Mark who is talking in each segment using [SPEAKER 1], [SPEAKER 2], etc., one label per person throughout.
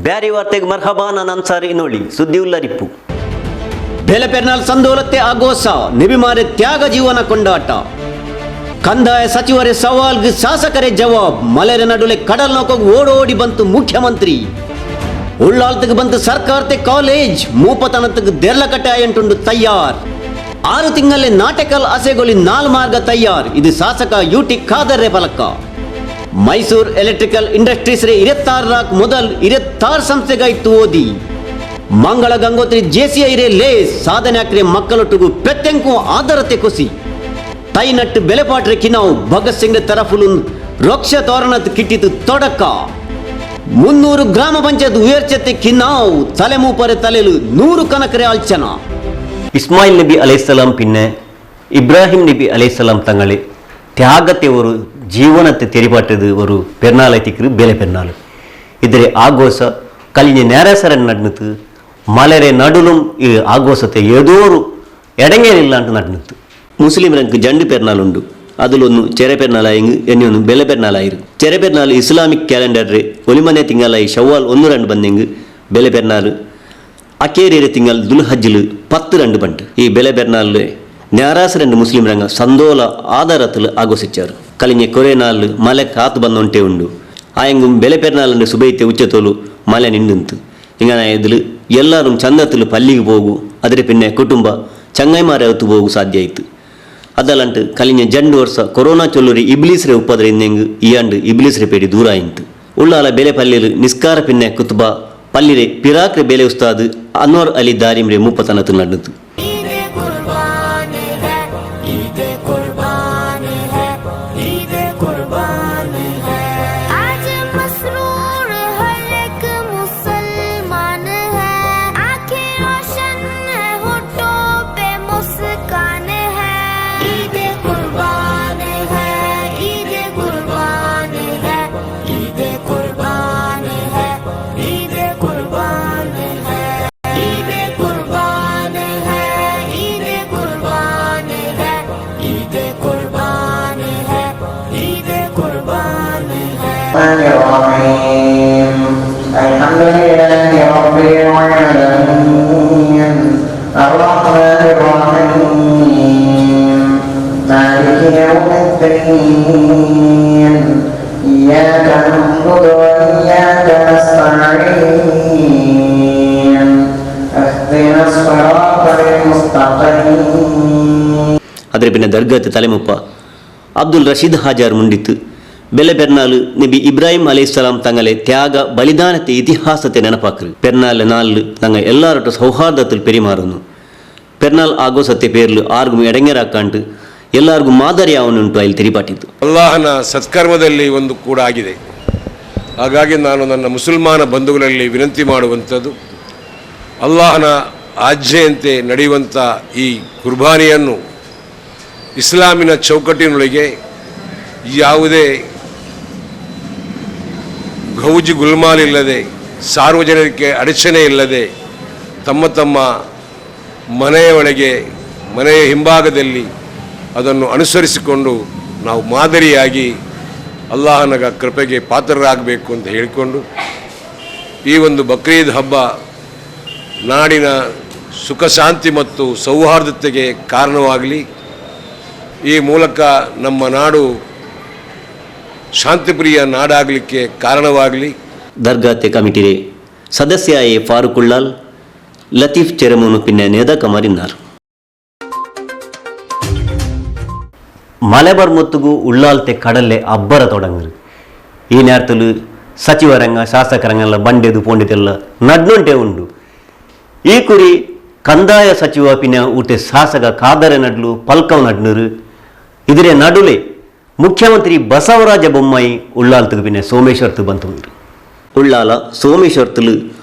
[SPEAKER 1] Beary ವಾರ್ತೆಗೆ Marhaba. ನಾನು ಅನ್ಸಾರಿ ನೋಳಿ ಸುದ್ದಿ ಉಲ್ಲರಿಪ್ಪು. ಬೆಲೆ ಪೆರ್ನಾಲ್ ಸಂದೋಲತ್ತೆ ಆಗೋಸ ನಿಬಿಮಾರೆ ತ್ಯಾಗ ಜೀವನ ಕೊಂಡಾಟ. ಕಂದಾಯ ಸಚಿವರೇ ಸವಾಲ್ಗೆ ಶಾಸಕರೇ ಜವಾಬ್. ಮಲೆರ ನಡುವೆ ಕಡಲ್ ನೋಕೋಗ್ ಓಡೋಡಿ ಬಂತು ಮುಖ್ಯಮಂತ್ರಿ. ಉಳ್ಳಾಲ್ತಕ್ಕೆ ಬಂತು ಸರ್ಕಾರತೆ ಕಾಲೇಜ್. ಮೂಪತನತಕ್ಕೆ ದೆರ್ಲಕಟ್ಟೆ ಆಯಂಟುಂಡು ತಯ್ಯಾರ್. 6 ತಿಂಗಳಲ್ಲಿ ನಾಟಕಲ್ ಅಸೆಗೊಲಿ 4 ಮಾರ್ಗ ತಯ್ಯಾರ್. ಇದು ಶಾಸಕ ಯುಟಿ ಖಾದರ್ ಫಲಕ. ಮೈಸೂರು ಎಲೆಕ್ಟ್ರಿಕಲ್ ಇಂಡಸ್ಟ್ರೀಸ್ ರೇ 26 ರಾಕ್ ಮೊದಲ್ 26 ಸಂಸ್ಥೆಗಾಯ್ತು ಓದಿ. ಮಂಗಳ ಗಂಗೋತ್ರಿ ಜೆಸಿಐ ರೇ ಲೇಸ್ ಸಾಧನೆ ಆಕ್ರೆ ಮಕ್ಕಳೊಟ್ಟಿಗೂ ಪೆತ್ತೆಂಕು ಆದರತೆ ಕುಸಿ. ತೈ ನಟ್ಟು ಬೆಲೆಪಾಟ್ರೆ ಕಿನಾವು ಭಗತ್ ಸಿಂಗ್ ತರಫುಲು ರೋಕ್ಷ ತೋರಣತ್ ಕಿಟ್ಟಿತು ತೊಡಕ. 300 ಗ್ರಾಮ ಪಂಚಾಯತ್ ಉಯರ್ಚತೆ ಕಿನಾವು ತಲೆಮೂಪರೆ ತಲೆಲು 100 ಕನಕರೆ ಆಲ್ಚನ. ಇಸ್ಮಾಯಿಲ್ ನಬಿ ಅಲೈಹಿಸ್ಸಲಾಂ ಪಿನ್ನೆ ಇಬ್ರಾಹಿಂ ನಬಿ ಅಲೈಹಿಸ್ಸಲಾಂ ತಂಗಳೆ ತ್ಯಾಗತೆ ஒரு ಜೀವನತೆ ತೆರಿಪಾಟದು ஒரு ಪೆರ್ನಾಲೈತಿಕ್ರು ಬೆಲೆ ಪೆರ್ನಾಲು. ಇದ್ರೆ ಆಗೋಸ ಕಲಿഞ്ഞ നേരസരൻ ನಡ್ನತು ಮಲೆರೆ ನಡುലും ಈ ಆಗೋಸತೆ ಏದೋರು ಎಡಂಗೇನಿಲ್ಲ ಅಂತ ನಡ್ನತ್ತು. ಮುಸ್ಲಿಂ ರಂಕ್ ಜಂಡು ಪೆರ್ನಾಲುಂಡು. അതിലൊന്ന് ചെറെ പെരുന്നാളായെങ്കിൽ എന്നെ ഒന്ന് ബെല പെരുന്നാളായിരു. ചെറെ പെരുന്നാൾ ഇസ്ലാമിക് ക്യാലണ്ടർ ഒലിമനെ തിങ്കളായി ഷവ്വാൽ 1 2 ಬಂದೆಂಗ್. ಬೆಲೆ പെരുന്നാൾ അക്കേരിയ തിങ്കൾ ദുൽഹജ്ജിൽ 10 2 പണ്ട്. ഈ ബെല പെരുന്നാളിൽ ഞാറാസ് 2 മുസ്ലിം ರಂಗ ಸಂದೋಲ ಆಧಾರത്തിൽ ಆಘೋಷಿച്ചാರು. ಕಲಿഞ്ഞ ಕೊರೆ ನಾಲ್ ಮಲೆ ಕಾತು ಬಂದೊಂಟೆ ಉಂಡು. ಆಯಂಗುം ಬೆಲೆ ಪೆರ್ನಾಲಂಡು ಸುಬೈತೆ ಉಚ್ಚತೋಲು ಮಲೆ ನಿಂಡುಂತು. ಇಂಗನ ಎದುಲು ಎಲ್ಲರೂ ಚಂದತ್ತಲು ಪಲ್ಲಿಗೆ ಹೋಗು, ಅದರ ಪಿನ್ನೆ ಕುಟುಂಬ ಚಂಗೈಮಾರೆ ಹೊತ್ತು ಹೋಗು ಸಾಧ್ಯ ಆಯಿತು. ಅದಲ್ಲಂಟು ಕಲಿഞ്ഞ ಜಂಡು ವರ್ಷ ಕೊರೋನಾ ಚೊಲ್ಲುರಿ ಇಬ್ಲೀಸ್ರೆ ಉಪ್ಪದ್ರ ಇನ್ನೆಂಗು ಇಯಾಂಡು ಇಬ್ಲೀಸ್ರೆ ಪೇಡಿ ದೂರ ಆಯಿಂತು. ಉಳ್ಳಾಲ ಬೆಲೆ ಪಲ್ಲಿಲು ನಿಸ್ಕಾರ ಪಿನ್ನೆ ಕುತುಬಾ ಪಲ್ಲಿರೆ ಪಿರಾಕ್ರೆ ಬೆಲೆ ಉಸ್ತಾದ್ ಅನ್ವರ್ ಅಲಿ ದಾರಿಮ್ರೆ ಮುಪ್ಪತನತು ನಡ್ನತು.
[SPEAKER 2] ईद कुर्बान है, ईद कुर्बान है, ईद कुर्बान है। आज मसरूर हर एक मुसलमान है। आंखें रोशन है, होठों पे मुस्कान है। ईद कुर्बान है, ईद कुर्बान है, ईद कुर्बान है, ईद कुर्बान है, ईद कुर्बान है, ईद कुर्बान है, ईद कुर्बान है, ईद कुर्बान है।
[SPEAKER 3] الرحمن الرحيم. الحمد لله رب العالمين. الرحمن الرحيم. مالك يوم الدين. إياك نعبد وإياك نستعين. اهدنا الصراط المستقيم.
[SPEAKER 1] ಅದರ ಪಿನ್ನೆ ದರ್ಗಾತೆ ತಲೆಮುಪ್ಪ ಅಬ್ದುಲ್ ರಶೀದ್ ಹಾಜಾರ್ ಮುಂಡಿತ್ತು. ಬೆಲೆ ಪೆರ್ನಾಲು ನಬಿ ಇಬ್ರಾಹಿಂ ಅಲೈಹಿಸ್ಸಲಾಂ ತಂಗಲೆ ತ್ಯಾಗ ಬಲಿದಾನತೆ ಇತಿಹಾಸತೆ ನೆನಪಾಕ್ರು. ಪೆರ್ನಾಲ್ ನಾಲ್ ತಂಗ ಎಲ್ಲಾರೊಟ್ಟು ಸೌಹಾರ್ದത്തിൽ ಪೆರಿಮಾರನು. ಪೆರ್ನಾಲ್ ಆಗೋಸತ್ತೆ ಪೇರ್ಲು ಆರ್ಗು ಎಡಂಗೆರಾಕಂಟು ಎಲ್ಲಾರ್ಗು ಮಾದರಿ ಅವನುಂಟು ಅಲ್ಲಿ ತೆರಿಪಾಟಿತ್ತು.
[SPEAKER 4] ಅಲ್ಲಾಹನ ಸತ್ಕರ್ಮದಲ್ಲಿ ಒಂದು ಕೂಡ ಆಗಿದೆ. ಹಾಗಾಗಿ ನಾನು ನನ್ನ ಮುಸಲ್ಮಾನ ಬಂಧುಗಳಲ್ಲಿ ವಿನಂತಿ ಮಾಡುವಂಥದ್ದು, ಅಲ್ಲಾಹನ ಆಜ್ಞೆಯಂತೆ ನಡೆಯುವಂಥ ಈ ಕುರ್ಬಾನಿಯನ್ನು ಇಸ್ಲಾಮಿನ ಚೌಕಟ್ಟಿನೊಳಗೆ ಯಾವುದೇ ಗೌಜಿ ಗುಲ್ಮಾಲಿಲ್ಲದೆ, ಸಾರ್ವಜನಿಕರಿಗೆ ಅಡಚಣೆ ಇಲ್ಲದೆ, ತಮ್ಮ ತಮ್ಮ ಮನೆಯ ಒಳಗೆ, ಮನೆಯ ಹಿಂಭಾಗದಲ್ಲಿ ಅದನ್ನು ಅನುಸರಿಸಿಕೊಂಡು ನಾವು ಮಾದರಿಯಾಗಿ ಅಲ್ಲಾಹನ ಕೃಪೆಗೆ ಪಾತ್ರರಾಗಬೇಕು ಅಂತ ಹೇಳಿಕೊಂಡು, ಈ ಒಂದು ಬಕ್ರೀದ್ ಹಬ್ಬ ನಾಡಿನ ಸುಖ ಶಾಂತಿ ಮತ್ತು ಸೌಹಾರ್ದತೆಗೆ ಕಾರಣವಾಗಲಿ. ಈ ಮೂಲಕ ನಮ್ಮ ನಾಡು ಶಾಂತಿಪ್ರಿಯ ನಾಡಾಗಲಿಕ್ಕೆ ಕಾರಣವಾಗಲಿ.
[SPEAKER 1] ದರ್ಗಾತೆ ಕಮಿಟಿ ಸದಸ್ಯ ಎ ಫಾರೂಕ್ ಉಳ್ಳಾಲ್, ಲತೀಫ್ ಚೆರಮೂನು ಪಿನ್ನೆ ನೇದಾಕಮಾರಿನ್ನಾರು. ಮಲೆಬಾರ್ ಮುತ್ತುಗು ಉಳ್ಳಾಲ್ತೆ ಕಡಲೆ ಅಬ್ಬರ ತೊಡಂಗರು. ಈ ನೇರ್ತಲು ಸಚಿವರಂಗ ಶಾಸಕರಂಗೆಲ್ಲ ಬಂಡೆದು ಪೋಂಡಿತೆಲ್ಲ ನಡ್ನುಂಟೆ ಉಂಡು. ಈ ಕುರಿ ಕಂದಾಯ ಸಚಿವ ಪಿನ ಊಟೆ ಶಾಸಕ ಕಾದರೆ ನಡ್ಲು ಪಲ್ಕವ್ ನಡ್ನೂರು. ಇದ್ರೆ ನಡುಲೆ ಮುಖ್ಯಮಂತ್ರಿ ಬಸವರಾಜ ಬೊಮ್ಮಾಯಿ ಉಳ್ಳಾಲ್ತುಗು ಪಿನ್ನೆ ಸೋಮೇಶ್ವರ್ತು ಬಂತು. ಉಳ್ಳಾಲ ಸೋಮೇಶ್ವರ್ತಲು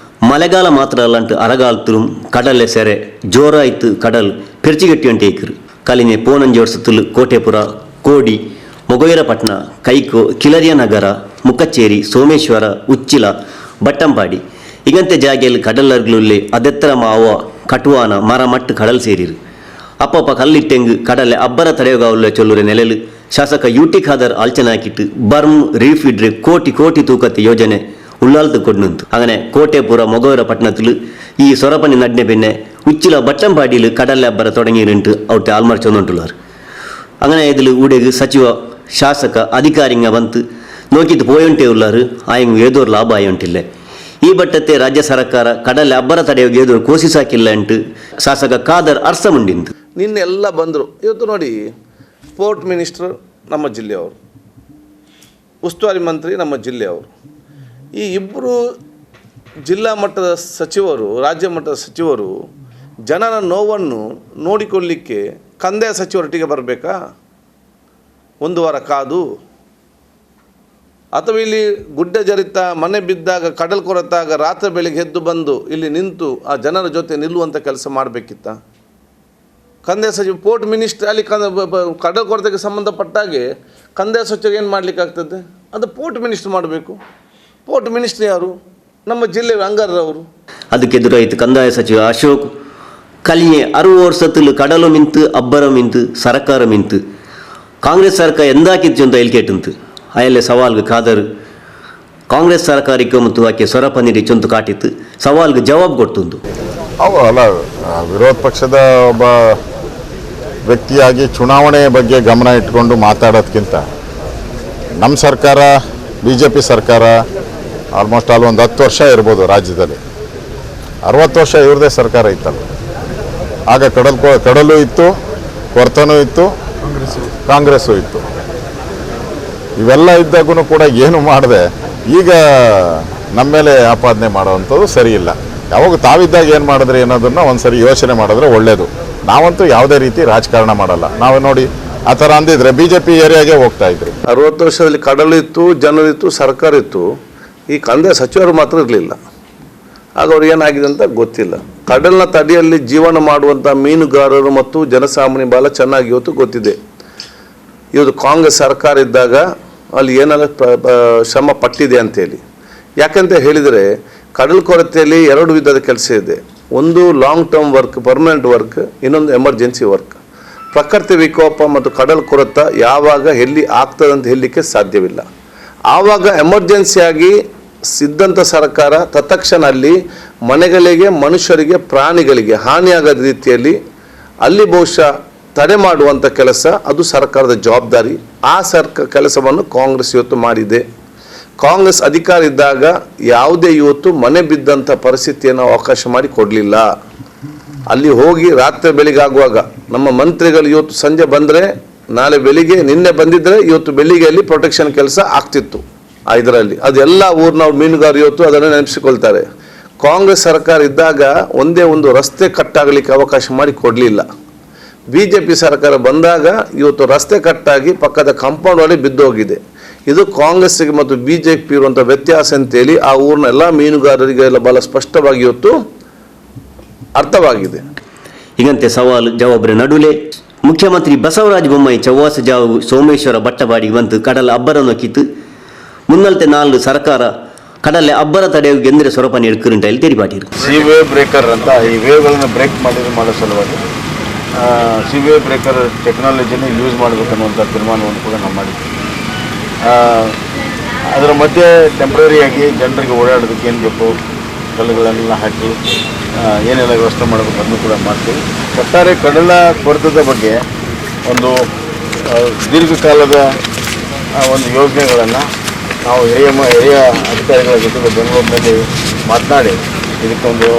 [SPEAKER 1] ಮಳೆಗಾಲ ಮಾತ್ರ ಅಲ್ಲಂಟು ಅರಗಾಲ್ತರು ಕಡಲೆ ಸೆರೆ ಜೋರಾಯ್ತು. ಕಡಲ್ ಪೆರ್ಚಿಗಟ್ಟಿ ಅಂಟೇಕರು. ಕಲಿನೆ ಪೋನಂಜೋರ್ಸತುಲು ಕೋಟೆಪುರ, ಕೋಡಿ, ಮೊಗೈರಪಟ್ನ, ಕೈಕೋ, ಕಿಲರಿಯ ನಗರ, ಮುಖಚ್ಚೇರಿ, ಸೋಮೇಶ್ವರ, ಉಚ್ಚಿಲ, ಬಟ್ಟಂಪಾಡಿ ಇಗಂತೆ ಜಾಗೆಯಲ್ಲಿ ಕಡಲರ್ಗಲುಲ್ಲೆ ಅದೆತ್ತರ ಮಾವ ಕಟುವಾನ ಮರ ಮಟ್ಟು ಕಡಲ್ ಸೇರಿರು. ಅಪ್ಪಪ್ಪ ಕಲ್ಲಿಟ್ಟೆಂಗು ಕಡಲೆ ಅಬ್ಬರ ತಡೆಯೋಗಾವುಲ್ಲ ಚೊಲ್ಲುರೆ ನೆಲೆಲು ಶಾಸಕ ಯುಟಿ ಖಾದರ್ ಆಲ್ಚನಾಕಿಟ್ಟು ಬರ್ಮ್ ರೀಫ್ ಇಡ್ರೆ ಕೋಟಿ ಕೋಟಿ ತೂಕತ್ತೆ ಯೋಜನೆ ಉಳ್ಳಾಲ್ತು ಕೊಡ್ನಂತು. അങ്ങനെ ಕೋಟೆಪುರ ಮೊಗವರ ಪಟ್ಟಣത്തിൽ ಈ ಸೊರಪನಿ ನಡ್ನೆ പിന്നെ ಉಚ್ಚಿಲ ಬಟ್ಟಂಪಾಡಿಲು ಕಡಲೆ ಅಬ್ಬರ തുടങ്ങിയിട്ട് ಅവിടുത്തെ ആൾമാർ ചൊന്നിട്ടുള്ളവർ. അങ്ങനെ ഇതിൽ ഊടേക്ക് ಸಚಿವ ಶಾಸಕ ಅಧಿಕಾರಿಂಗ ಬಂತು ನೋಕಿತ್ತು ಪೋಯಂಟೇ ಉಳ್ಳಾರು ಆಯಂಗ್ ಏದೋರು ಲಾಭ ಆಯುಂಟಿಲ್ಲ. ಈ ಬಟ್ಟത്തെ ರಾಜ್ಯ ಸರ್ಕಾರ ಕಡಲೆ ಅಬ್ಬರ ತಡೆಯೋಗಿ ಏದೋರು ಕೋಸಿಸಾಕಿಲ್ಲ ಅಂಟು ಶಾಸಕ ಖಾದರ್ ಅರ್ಸ ಮುಂಡಿಂದು.
[SPEAKER 5] ನಿನ್ನೆಲ್ಲ ಬಂದರು. ಇವತ್ತು ನೋಡಿ, ಪೋರ್ಟ್ ಮಿನಿಸ್ಟರ್ ನಮ್ಮ ಜಿಲ್ಲೆಯವರು, ಉಸ್ತುವಾರಿ ಮಂತ್ರಿ ನಮ್ಮ ಜಿಲ್ಲೆಯವರು, ಈ ಇಬ್ಬರು ಜಿಲ್ಲಾ ಮಟ್ಟದ ಸಚಿವರು, ರಾಜ್ಯ ಮಟ್ಟದ ಸಚಿವರು ಜನರ ನೋವನ್ನು ನೋಡಿಕೊಳ್ಳಲಿಕ್ಕೆ ಕಂದಾಯ ಸಚಿವರೊಟ್ಟಿಗೆ ಬರಬೇಕಾ? ಒಂದು ವಾರ ಕಾದು, ಅಥವಾ ಇಲ್ಲಿ ಗುಡ್ಡ ಜರಿತ ಮನೆ ಬಿದ್ದಾಗ ಕಡಲ್ ಕೊರೆತಾಗ ರಾತ್ರಿ ಬೆಳಿಗ್ಗೆ ಎದ್ದು ಬಂದು ಇಲ್ಲಿ ನಿಂತು ಆ ಜನರ ಜೊತೆ ನಿಲ್ಲುವಂಥ ಕೆಲಸ ಮಾಡಬೇಕಿತ್ತ? ಕಂದಾಯ ಸಚಿವ, ಪೋರ್ಟ್ ಮಿನಿಸ್ಟರ್ ಅಲ್ಲಿ ಕಡಲ್ ಕೊರತೆಗೆ ಸಂಬಂಧಪಟ್ಟಾಗೆ ಕಂದಾಯ ಸಚಿವರು ಏನು ಮಾಡಲಿಕ್ಕಾಗ್ತದೆ? ಅದು ಪೋರ್ಟ್ ಮಿನಿಸ್ಟರ್ ಮಾಡಬೇಕು. ಪೋರ್ಟ್ ಮಿನಿಸ್ಟರ್ ಯಾರು? ನಮ್ಮ ಜಿಲ್ಲೆ ಅಂಗಾರರವರು.
[SPEAKER 1] ಅದಕ್ಕೆ ಎದುರಾಯಿತು ಕಂದಾಯ ಸಚಿವ ಅಶೋಕ್ ಕಲಿಯೆ 60 ವರ್ಷത്തിൽ ಕಡಲು ಮಿಂತು ಅಬ್ಬರ ಮಿಂತು ಸರ್ಕಾರ ಮಿಂತು ಕಾಂಗ್ರೆಸ್ ಸರ್ಕಾರ ಎಂದಾಕಿತ್ತು ಅಂತ ಎಲ್ಕೇಟಂತು ಅಯಲ್ಲೇ ಸವಾಲ್ಗೆ ಖಾದರ್ ಕಾಂಗ್ರೆಸ್ ಸರ್ಕಾರಕ್ಕೆ ಮತ್ತು ಆಕೆ ಸೊರಪನಿರಿ ಚೊಂತು ಕಾಟಿತ್ತು ಸವಾಲ್ಗೆ ಜವಾಬ್ ಕೊಡ್ತುಂದು.
[SPEAKER 6] ಅವು ಅಲ್ಲ, ವಿರೋಧ ಪಕ್ಷದ ಒಬ್ಬ ವ್ಯಕ್ತಿಯಾಗಿ ಚುನಾವಣೆಯ ಬಗ್ಗೆ ಗಮನ ಇಟ್ಕೊಂಡು ಮಾತಾಡೋದಕ್ಕಿಂತ ನಮ್ಮ ಸರ್ಕಾರ, BJP ಸರ್ಕಾರ ಆಲ್ಮೋಸ್ಟ್ ಆಲ್ ಒಂದು 10 ವರ್ಷ ಇರ್ಬೋದು ರಾಜ್ಯದಲ್ಲಿ, 60 ವರ್ಷ ಇವ್ರದೇ ಸರ್ಕಾರ ಇತ್ತಲ್ಲ. ಆಗ ಕಡಲು ಇತ್ತು, ಕೊರತನೂ ಇತ್ತು, ಕಾಂಗ್ರೆಸ್ಸು ಇತ್ತು. ಇವೆಲ್ಲ ಇದ್ದಾಗೂ ಕೂಡ ಏನು ಮಾಡಿದೆ ಈಗ ನಮ್ಮ ಮೇಲೆ ಆಪಾದನೆ ಮಾಡೋವಂಥದ್ದು ಸರಿಯಿಲ್ಲ. ಯಾವಾಗ ತಾವಿದ್ದಾಗ ಏನು ಮಾಡಿದ್ರಿ ಅನ್ನೋದನ್ನು ಒಂದು ಸರಿ ಯೋಚನೆ ಮಾಡಿದ್ರೆ ಒಳ್ಳೆಯದು. ನಾವಂತೂ ಯಾವುದೇ ರೀತಿ ರಾಜಕಾರಣ ಮಾಡಲ್ಲ. ನಾವು ನೋಡಿ ಆ ಥರ ಅಂದಿದ್ರೆ BJP ಏರಿಯಾಗೆ ಹೋಗ್ತಾ ಇದ್ರಿ.
[SPEAKER 5] 60 ವರ್ಷದಲ್ಲಿ ಕಡಲು ಇತ್ತು, ಜನರಿತ್ತು, ಸರ್ಕಾರ ಇತ್ತು, ಈ ಕಂದಾಯ ಸಚಿವರು ಮಾತ್ರ ಇರಲಿಲ್ಲ. ಆಗ ಅವ್ರು ಏನಾಗಿದೆ ಅಂತ ಗೊತ್ತಿಲ್ಲ. ಕಡಲಿನ ತಡಿಯಲ್ಲಿ ಜೀವನ ಮಾಡುವಂಥ ಮೀನುಗಾರರು ಮತ್ತು ಜನಸಾಮಾನ್ಯ ಭಾಳ ಚೆನ್ನಾಗಿ ಇವತ್ತು ಗೊತ್ತಿದೆ. ಇವತ್ತು ಕಾಂಗ್ರೆಸ್ ಸರ್ಕಾರ ಇದ್ದಾಗ ಅಲ್ಲಿ ಏನೆಲ್ಲ ಶ್ರಮ ಪಟ್ಟಿದೆ ಅಂತೇಳಿ. ಯಾಕಂತ ಹೇಳಿದರೆ ಕಡಲ ಕೊರತೆಯಲ್ಲಿ 2 ವಿಧದ ಕೆಲಸ ಇದೆ. ಒಂದು long term work, permanent work, ಇನ್ನೊಂದು ಎಮರ್ಜೆನ್ಸಿ ವರ್ಕ್. ಪ್ರಕೃತಿ ವಿಕೋಪ ಮತ್ತು ಕಡಲ ಕೊರತ ಯಾವಾಗ ಎಲ್ಲಿ ಆಗ್ತದಂತ ಹೇಳಲಿಕ್ಕೆ ಸಾಧ್ಯವಿಲ್ಲ. ಆವಾಗ ಎಮರ್ಜೆನ್ಸಿಯಾಗಿ ಸಿದ್ಧಂತ ಸರ್ಕಾರ ತತ್ಕ್ಷಣ ಅಲ್ಲಿ ಮನೆಗಳಿಗೆ, ಮನುಷ್ಯರಿಗೆ, ಪ್ರಾಣಿಗಳಿಗೆ ಹಾನಿಯಾಗದ ರೀತಿಯಲ್ಲಿ ಅಲ್ಲಿ ಬಹುಶಃ ತಡೆ ಮಾಡುವಂಥ ಕೆಲಸ ಅದು ಸರ್ಕಾರದ ಜವಾಬ್ದಾರಿ. ಆ ಕೆಲಸವನ್ನು ಕಾಂಗ್ರೆಸ್ ಇವತ್ತು ಮಾಡಿದೆ. ಕಾಂಗ್ರೆಸ್ ಅಧಿಕಾರ ಇದ್ದಾಗ ಯಾವುದೇ ಇವತ್ತು ಮನೆ ಬಿದ್ದಂಥ ಪರಿಸ್ಥಿತಿಯನ್ನು ಅವಕಾಶ ಮಾಡಿ ಕೊಡಲಿಲ್ಲ. ಅಲ್ಲಿ ಹೋಗಿ ರಾತ್ರಿ ಬೆಳಿಗ್ಗೆ ನಮ್ಮ ಮಂತ್ರಿಗಳು ಇವತ್ತು ಸಂಜೆ ಬಂದರೆ ನಾಳೆ ಬೆಳಿಗ್ಗೆ, ನಿನ್ನೆ ಬಂದಿದ್ದರೆ ಇವತ್ತು ಬೆಳಿಗ್ಗೆ ಅಲ್ಲಿ ಪ್ರೊಟೆಕ್ಷನ್ ಕೆಲಸ ಆಗ್ತಿತ್ತು. ಆ ಇದರಲ್ಲಿ ಅದೆಲ್ಲ ಊರಿನವ್ರು ಮೀನುಗಾರರು ಇವತ್ತು ಅದನ್ನು ನೆನಪಿಸಿಕೊಳ್ತಾರೆ. ಕಾಂಗ್ರೆಸ್ ಸರ್ಕಾರ ಇದ್ದಾಗ ಒಂದೇ ಒಂದು ರಸ್ತೆ ಕಟ್ಟಾಗಲಿಕ್ಕೆ ಅವಕಾಶ ಮಾಡಿ ಕೊಡಲಿಲ್ಲ. BJP ಸರ್ಕಾರ ಬಂದಾಗ ಇವತ್ತು ರಸ್ತೆ ಕಟ್ಟಾಗಿ ಪಕ್ಕದ ಕಾಂಪೌಂಡ್ ಒಳಗೆ ಬಿದ್ದೋಗಿದೆ. ಇದು ಕಾಂಗ್ರೆಸ್ಸಿಗೆ ಮತ್ತು BJP ಇರುವಂಥ ವ್ಯತ್ಯಾಸ ಅಂತೇಳಿ ಆ ಊರಿನ ಎಲ್ಲ ಮೀನುಗಾರರಿಗೆಲ್ಲ ಭಾಳ ಸ್ಪಷ್ಟವಾಗಿ ಇವತ್ತು ಅರ್ಥವಾಗಿದೆ.
[SPEAKER 1] ಹೀಗಂತೆ ಸವಾಲು ಜವಾಬ್ರ ನಡುವೆ ಮುಖ್ಯಮಂತ್ರಿ ಬಸವರಾಜ ಬೊಮ್ಮಾಯಿ ಚವ್ವಾಸ ಜಾವು ಸೋಮೇಶ್ವರ ಬಟ್ಟಬಾಡಿಗೆ ಬಂತು ಕಡಲ ಅಬ್ಬರ ನೊಕ್ಕಿತ್ತು. ಮುನ್ನಲ್ತೆ 4 ಸರ್ಕಾರ ಕಡಲೆ ಅಬ್ಬರ ತಡೆಯೋಗಿ ಎಂದರೆ ಸೊರಪನಿ ಎಡ್ಕುಂಟಲ್ಲಿ ತೆರಿಪಾಟಿರು.
[SPEAKER 7] C wave breaker ಅಂತ ಈ ವೇವ್ಗಳನ್ನು ಬ್ರೇಕ್ ಮಾಡೋ ಸಲುವಾಗಿ C wave breaker ಟೆಕ್ನಾಲಜಿನ use ಮಾಡಬೇಕನ್ನುವಂಥ ತೀರ್ಮಾನವನ್ನು ಕೂಡ ನಾವು ಮಾಡಿದ್ವಿ. ಅದರ ಮಧ್ಯೆ ಟೆಂಪ್ರರಿಯಾಗಿ ಜನರಿಗೆ ಓಡಾಡೋದಕ್ಕೆ ಏನು ಬೇಕು ಕಲ್ಲುಗಳನ್ನೆಲ್ಲ ಹಾಕಿ ಏನೆಲ್ಲ ವ್ಯವಸ್ಥೆ ಮಾಡಬೇಕು ಅದನ್ನು ಕೂಡ ಮಾಡ್ತೀವಿ. ಒಟ್ಟಾರೆ ಕಡಲ ಕೊರತದ ಬಗ್ಗೆ ಒಂದು ದೀರ್ಘಕಾಲದ ಒಂದು ಯೋಜನೆಗಳನ್ನು ನಾವು ಹಿರಿಯ ಅಧಿಕಾರಿಗಳ ಜೊತೆಗೆ ಬೆಂಗಳೂರಿನಲ್ಲಿ ಮಾತನಾಡಿ ಇದಕ್ಕೊಂದು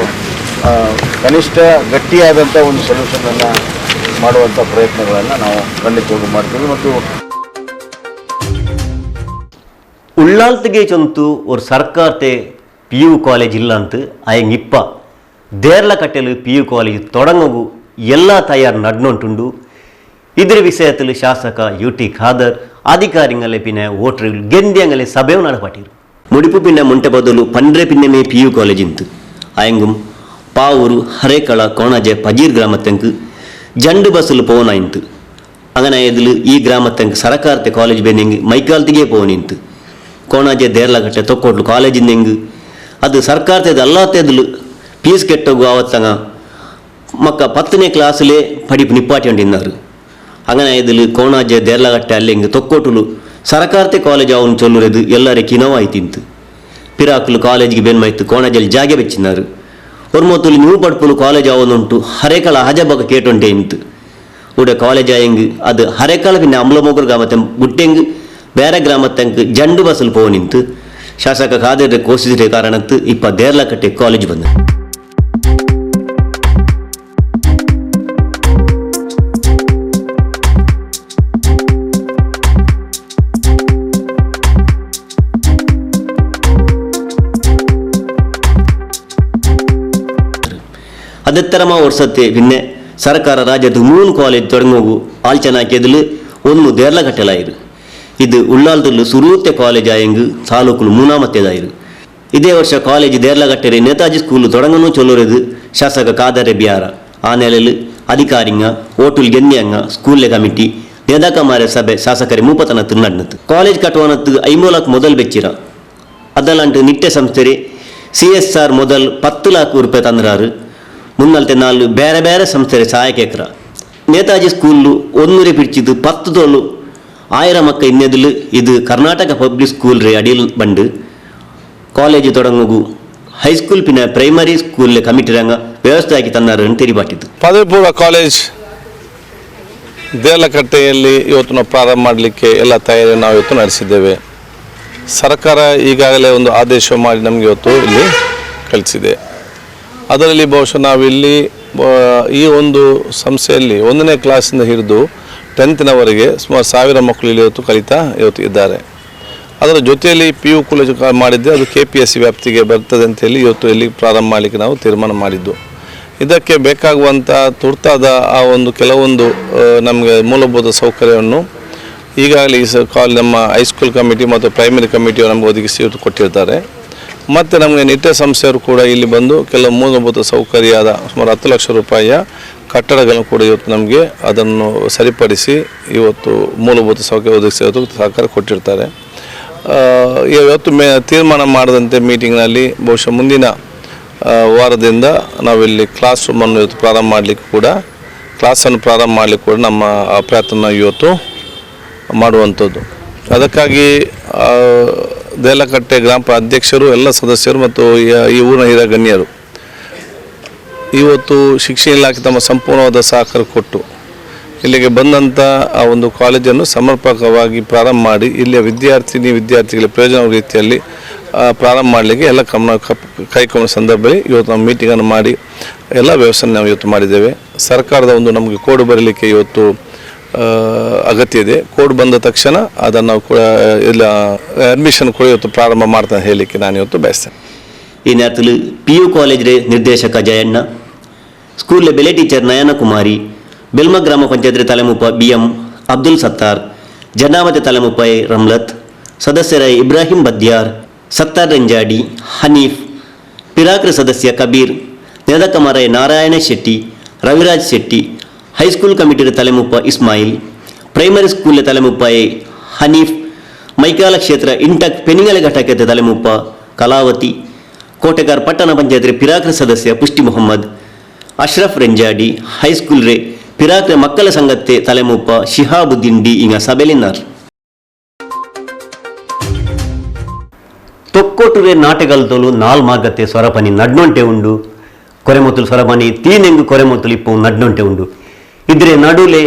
[SPEAKER 7] ಕನಿಷ್ಠ ಗಟ್ಟಿಯಾದಂಥ ಒಂದು ಸೊಲ್ಯೂಷನನ್ನು ಮಾಡುವಂಥ ಪ್ರಯತ್ನಗಳನ್ನು ನಾವು ಖಂಡಿತವಾಗಿ ಮಾಡ್ತೀವಿ. ಮತ್ತು
[SPEAKER 1] ಉಳ್ಳಾಲ್ತಿಗೆ ಚೊಂತು ஒரு ಸರ್ಕಾರತೆ P U college ಇಲ್ಲ ಅಂತ ಆಯಂಗ್ ಇಪ್ಪ ದೇರ್ಲ ಕಟ್ಟೆಲು P U college ತೊಡಂಗು ಎಲ್ಲ ತಯಾರು ನಡ್ನೊಂಟುಂಡು. ಇದರ ವಿಷಯದಲ್ಲಿ ಶಾಸಕ ಯು ಟಿ ಖಾದರ್ ಅಧಿಕಾರಿಗಳೇ ಪಿನ್ನೆ ವೋಟರ್ಗಳು ಗೆಂದಿಯಂಗಲೆ ಸಭೆಯು ನಡಪಾಟಿರು. ಮುಡಿಪು ಪಿನ್ನೆ ಮುಂಟೆ ಬದಲು ಪಂಡ್ರೆ ಪಿನ್ನೆಮೇ P U college ಇಂತು ಆಯಂಗುಂ ಪಾವೂರು ಹರೇಕಳ ಕೋಣಜೆ ಪಜೀರ್ ಗ್ರಾಮತ್ತಂಕು ಜಂಡು ಬಸ್ಸಲು ಪೋನ ಇಂತು. അങ്ങനെ ഇതിൽ ಈ ಗ್ರಾಮತ್ತಂಕ ಸರಕಾರತೆ ಕಾಲೇಜ್ ಬೆನ್ನಿಂಗ್ ಮೈಕಾಲ್ತಿಗೆ ಪೋನಿಂತು. ಕೋಣಾಜೆ ದೇರ್ಲಗಟ್ಟೆ ತೊಕ್ಕೊಡ್ಲು ಕಾಲೇಜಿಂದೆಂಗ್ ಅದು ಸರ್ಕಾರತೆದು ಅಲ್ಲಾತೆದಲು ಫೀಸ್ ಕೆಟ್ಟೋಗು ಆವತ್ತಂಗ ಮಕ್ಕ 10ನೇ ಕ್ಲಾಸ್ಲೇ ಪಡಿಪು ನಿಪ್ಪಾಟಿ ಉಂಡಿన్నారు. അങ്ങനെ ഇതിൽ ಕೋಣಾಜೆ ದೇರ್ಲಗಟ್ಟೆ ಅಲ್ಲಿಂಗ್ ತೊಕ್ಕೊಟುಲು ಸರಕಾರತೆ ಕಾಲೇಜ್ ಅವನು ಚೊಲ್ಲುರೆದು ಎಲ್ಲರೇ ಕಿನವಾಯ್ತಿಂತು. ಪಿರಾಕುಲು ಕಾಲೇಜ್ಗೆ ಬೆನ್ಮಾಯ್ತು ಕೋಣಜಲ್ಲಿ ಜಾಗೆ ಬೆಚ್ಚಿನಾರು ಒರ್ಮೊತ್ತುಲು ನ್ಯೂ ಪಡ್ಪುಲು ಕಾಲೇಜ್ ಆವೊಂದುಂಟು ಹರೇಕಳ ಹಜಬಕ ಕೇಟೊಂಟೆ ಇಂತು ಉಡ ಕಾಲೇಜ್ ಆಯಂಗ್ ಅದು ಹರೇಕಳ ಪಿನ್ನ ಅಮ್ಲಮೋಗರು ಗ್ರಾಮತ್ತೆ ಗುಟ್ಟೆಂಗ್ ಬೇರೆ ಗ್ರಾಮತ್ತಂಕ್ ಜಂಡು ಬಸ್ಸಲು ಪೋ ನಿಂತು ಶಾಸಕ ಖಾದರ್ ಕೋಶಿಸಿದ ಕಾರಣತ್ತು ಇಪ್ಪ ದೇರ್ಲಕಟ್ಟೆ ಕಾಲೇಜ್ ಬಂದ. ಅದತ್ತರಮ ವರ್ಷತ್ತೆ ಭಿನ್ನೆ ಸರ್ಕಾರ ರಾಜ್ಯದ 3 ಕಾಲೇಜ್ ತೊಡಗೋಗು ಆಲ್ಚನಾಕೆದಲು ಒಂದು ದೇರ್ಲಕಟ್ಟೆಲಾಯಿರು. ಇದು ಉಳ್ಳಾಲ್ದಲ್ಲೂ ಸುರೂತೆ ಕಾಲೇಜ್ ಆಯಂಗ್ ತಾಲೂಕುಲು ಮೂನಾಮತ್ತೆದಾಯಿರು. ಇದೇ ವರ್ಷ ಕಾಲೇಜ್ ದೇರ್ಲಕಟ್ಟೆರೆ ನೇತಾಜಿ ಸ್ಕೂಲು ತೊಡಗನೂ ಚೊಲ್ಲುರೆದು ಶಾಸಕ ಕಾದರೆ ಬಿಯಾರ ಆ ನೆಲೆಲು ಅಧಿಕಾರಿಂಗ ಓಟುಲ್ ಗೆನ್ನಿಯಂಗ ಸ್ಕೂಲ್ಲೆ ಕಮಿಟಿ ನೇದಾಕಮಾರೆ ಸಭೆ ಶಾಸಕರೆ ಮೂಪತನತ್ತು ನಡ್ನತ್ತು. ಕಾಲೇಜ್ ಕಟ್ಟುವನತ್ತು 50 ಲಾಕ್ ಮೊದಲು ಬೆಚ್ಚಿರ ಅದಲ್ಲಂಟು ನಿಟ್ಟೆ ಸಂಸ್ಥೆ CSR ಮೊದಲು 10 ಲಾಕ್ ರೂಪಾಯಿ ತಂದ್ರಾರು. ಮುನ್ನಲ್ತೆ 4 ಬೇರೆ ಬೇರೆ ಸಂಸ್ಥೆ ಸಹಾಯಕೇಕ್ರ ನೇತಾಜಿ ಸ್ಕೂಲು 100 ಪಿಡಿಚಿದ್ದು 10 ತೋಲು 1000 ಮಕ್ಕ ಇನ್ನೆದುಲು ಇದು ಕರ್ನಾಟಕ ಪಬ್ಲಿಕ್ ಸ್ಕೂಲ್ ರೇ ಅಡಿಲ್ ಬಂಡು ಕಾಲೇಜು ತೊಡಂಗು ಹೈಸ್ಕೂಲ್ ಪಿನ ಪ್ರೈಮರಿ ಸ್ಕೂಲ್ ಕಮಿಟಿರಂಗ ವ್ಯವಸ್ಥೆ ಆಗಿ ತನ್ನಾರು ತೆರಿಬಾಟಿದ್ದು.
[SPEAKER 5] ಪದವಿ ಪೂರ್ವ ಕಾಲೇಜ್ ದೇರ್ಲಕಟ್ಟೆಯಲ್ಲಿ ಇವತ್ತು ನಾವು ಪ್ರಾರಂಭ ಮಾಡಲಿಕ್ಕೆ ಎಲ್ಲ ತಯಾರಿ ನಾವು ಇವತ್ತು ನಡೆಸಿದ್ದೇವೆ. ಸರ್ಕಾರ ಈಗಾಗಲೇ ಒಂದು ಆದೇಶ ಮಾಡಿ ನಮಗೆ ಇವತ್ತು ಇಲ್ಲಿ ಕಳಿಸಿದೆ. ಅದರಲ್ಲಿ ಬಹುಶಃ ನಾವಿಲ್ಲಿ ಈ ಒಂದು ಸಂಸ್ಥೆಯಲ್ಲಿ 1ನೇ ಕ್ಲಾಸಿಂದ ಹಿಡಿದು 10th ಸುಮಾರು 1000 ಮಕ್ಕಳು ಇಲ್ಲಿ ಇವತ್ತು ಕಲಿತಾ ಇವತ್ತು ಇದ್ದಾರೆ. ಅದರ ಜೊತೆಯಲ್ಲಿ PU college ಮಾಡಿದ್ದೆ, ಅದು KPSC ವ್ಯಾಪ್ತಿಗೆ ಬರ್ತದೆ ಅಂತೇಳಿ ಇವತ್ತು ಇಲ್ಲಿ ಪ್ರಾರಂಭ ಮಾಡಲಿಕ್ಕೆ ನಾವು ತೀರ್ಮಾನ ಮಾಡಿದ್ದು. ಇದಕ್ಕೆ ಬೇಕಾಗುವಂಥ ತುರ್ತಾದ ಆ ಒಂದು ಕೆಲವೊಂದು ನಮಗೆ ಮೂಲಭೂತ ಸೌಕರ್ಯವನ್ನು ಈಗಾಗಲೇ ಈ ನಮ್ಮ high school committee ಮತ್ತು ಪ್ರೈಮರಿ ಕಮಿಟಿಯವರು ನಮಗೆ ಒದಗಿಸಿ ಇವತ್ತು ಕೊಟ್ಟಿರ್ತಾರೆ. ಮತ್ತು ನಮಗೆ ನಿಟ್ಟೆ ಸಂಸ್ಥೆಯವರು ಕೂಡ ಇಲ್ಲಿ ಬಂದು ಕೆಲವು ಮೂಲಭೂತ ಸೌಕರ್ಯದ ಸುಮಾರು 10 ಲಕ್ಷ ರೂಪಾಯಿಯ ಕಟ್ಟಡಗಳನ್ನು ಕೂಡ ಇವತ್ತು ನಮಗೆ ಅದನ್ನು ಸರಿಪಡಿಸಿ ಇವತ್ತು ಮೂಲಭೂತ ಸೌಕರ್ಯ ಒದಗಿಸಿ ಇವತ್ತು ಸಹಕಾರ ಕೊಟ್ಟಿರ್ತಾರೆ. ಇವತ್ತು ತೀರ್ಮಾನ ಮಾಡಿದಂತೆ ಮೀಟಿಂಗ್ನಲ್ಲಿ ಬಹುಶಃ ಮುಂದಿನ ವಾರದಿಂದ ನಾವಿಲ್ಲಿ ಕ್ಲಾಸ್ ರೂಮನ್ನು ಇವತ್ತು ಪ್ರಾರಂಭ ಮಾಡಲಿಕ್ಕೆ ಕೂಡ ಕ್ಲಾಸನ್ನು ಪ್ರಾರಂಭ ಮಾಡಲಿಕ್ಕೆ ಕೂಡ ನಮ್ಮ ಪ್ರಯತ್ನ ಇವತ್ತು ಮಾಡುವಂಥದ್ದು. ಅದಕ್ಕಾಗಿ ದೇರ್ಲಕಟ್ಟೆ ಗ್ರಾಮ ಅಧ್ಯಕ್ಷರು, ಎಲ್ಲ ಸದಸ್ಯರು ಮತ್ತು ಈ ಊರಿನ ಹಿರಿಯ ಗಣ್ಯರು ಇವತ್ತು ಶಿಕ್ಷಣ ಇಲಾಖೆ ತಮ್ಮ ಸಂಪೂರ್ಣವಾದ ಸಹಕಾರ ಕೊಟ್ಟು ಇಲ್ಲಿಗೆ ಬಂದಂಥ ಆ ಒಂದು ಕಾಲೇಜನ್ನು ಸಮರ್ಪಕವಾಗಿ ಪ್ರಾರಂಭ ಮಾಡಿ ಇಲ್ಲಿಯ ವಿದ್ಯಾರ್ಥಿಗಳ ಪ್ರಯೋಜನ ರೀತಿಯಲ್ಲಿ ಪ್ರಾರಂಭ ಮಾಡಲಿಕ್ಕೆ ಎಲ್ಲ ಕೈಗೊಂಡ ಸಂದರ್ಭದಲ್ಲಿ ಇವತ್ತು ನಾವು ಮೀಟಿಂಗನ್ನು ಮಾಡಿ ಎಲ್ಲ ವ್ಯವಸ್ಥೆ ನಾವು ಇವತ್ತು ಮಾಡಿದ್ದೇವೆ. ಸರ್ಕಾರದ ಒಂದು ನಮಗೆ ಕೋಡ್ ಬರಲಿಕ್ಕೆ ಇವತ್ತು ಅಗತ್ಯ ಇದೆ. ಕೋಡ್ ಬಂದ ತಕ್ಷಣ ಅದನ್ನು ನಾವು ಕೂಡ ಇಲ್ಲ ಅಡ್ಮಿಷನ್ ಕೂಡ ಇವತ್ತು ಪ್ರಾರಂಭ ಮಾಡ್ತಾನೆ ಹೇಳಲಿಕ್ಕೆ ನಾನು ಇವತ್ತು ಬಯಸ್ತೇನೆ.
[SPEAKER 1] ಈ ನೇರத்தில் PU college ನಿರ್ದೇಶಕ ಜಯಣ್ಣ, ಸ್ಕೂಲ್ ಬೆಲೆ ಟೀಚರ್ ನಯನಕುಮಾರಿ, ಬೆಲ್ಮ ಗ್ರಾಮ ಪಂಚಾಯತ್ ತಲೆಮುಪ್ಪ BM Abdul Sattar, ಜನಾಮತೆ ತಲೆಮುಪ್ಪ ರಮ್ಲತ್, ಸದಸ್ಯರ ಇಬ್ರಾಹಿಂ ಬದ್ಯಾರ್, ಸತ್ತಾರ್ ರಂಜಾಡಿ, ಹನೀಫ್, ಪಿರಾಕ್ರ ಸದಸ್ಯ ಕಬೀರ್, ನೆದಕಮರೈ ನಾರಾಯಣ ಶೆಟ್ಟಿ, ರವಿರಾಜ್ ಶೆಟ್ಟಿ, ಹೈಸ್ಕೂಲ್ ಕಮಿಟಿಯ ತಲೆಮುಪ್ಪ ಇಸ್ಮಾಯಿಲ್, ಪ್ರೈಮರಿ ಸ್ಕೂಲ್ ತಲೆಮುಪ್ಪ ಹನೀಫ್, ಮೈಕಾಲ ಕ್ಷೇತ್ರ ಇಂಟಕ್ ಪೆನಿಗಲ ಘಟಕದ ತಲೆಮುಪ್ಪ ಕಲಾವತಿ, ಕೋಟೆಗಾರ್ ಪಟ್ಟಣ ಪಂಚಾಯತ್ ಪಿರಾಕ್ರ ಸದಸ್ಯ ಪುಷ್ಟಿ ಮೊಹಮ್ಮದ್, ಅಶ್ರಫ್ ರೆಂಜಾಡಿ, ಹೈಸ್ಕೂಲ್ ರೇ ಪಿರಾಕ್ರ ಮಕ್ಕಳ ಸಂಗತ್ತೆ ತಲೆಮುಪ್ಪ ಶಿಹಾಬುದ್ದೀನ್ ಡಿ ಇಂಗ ಸಭೆಲಿನ್ನಾರ್. ತೊಕ್ಕೋಟುರೆ ನಾಟಕಲ್ದೊಲು ನಾಲ್ ಮಾರ್ಗತ್ತೆ ಸ್ವರಪನಿ ನಡ್ನೊಂಟೆ ಉಂಡು, ಕೊರೆಮೊತ್ತಲು ಸ್ವರಪನಿ ತೀನೆಂಗು ಕೊರೆಮೊತ್ತಲು ಇಪ್ಪು ನಡ್ನೊಂಟೆ ಉಂಡು. ಇದ್ರೆ ನಡುಲೆ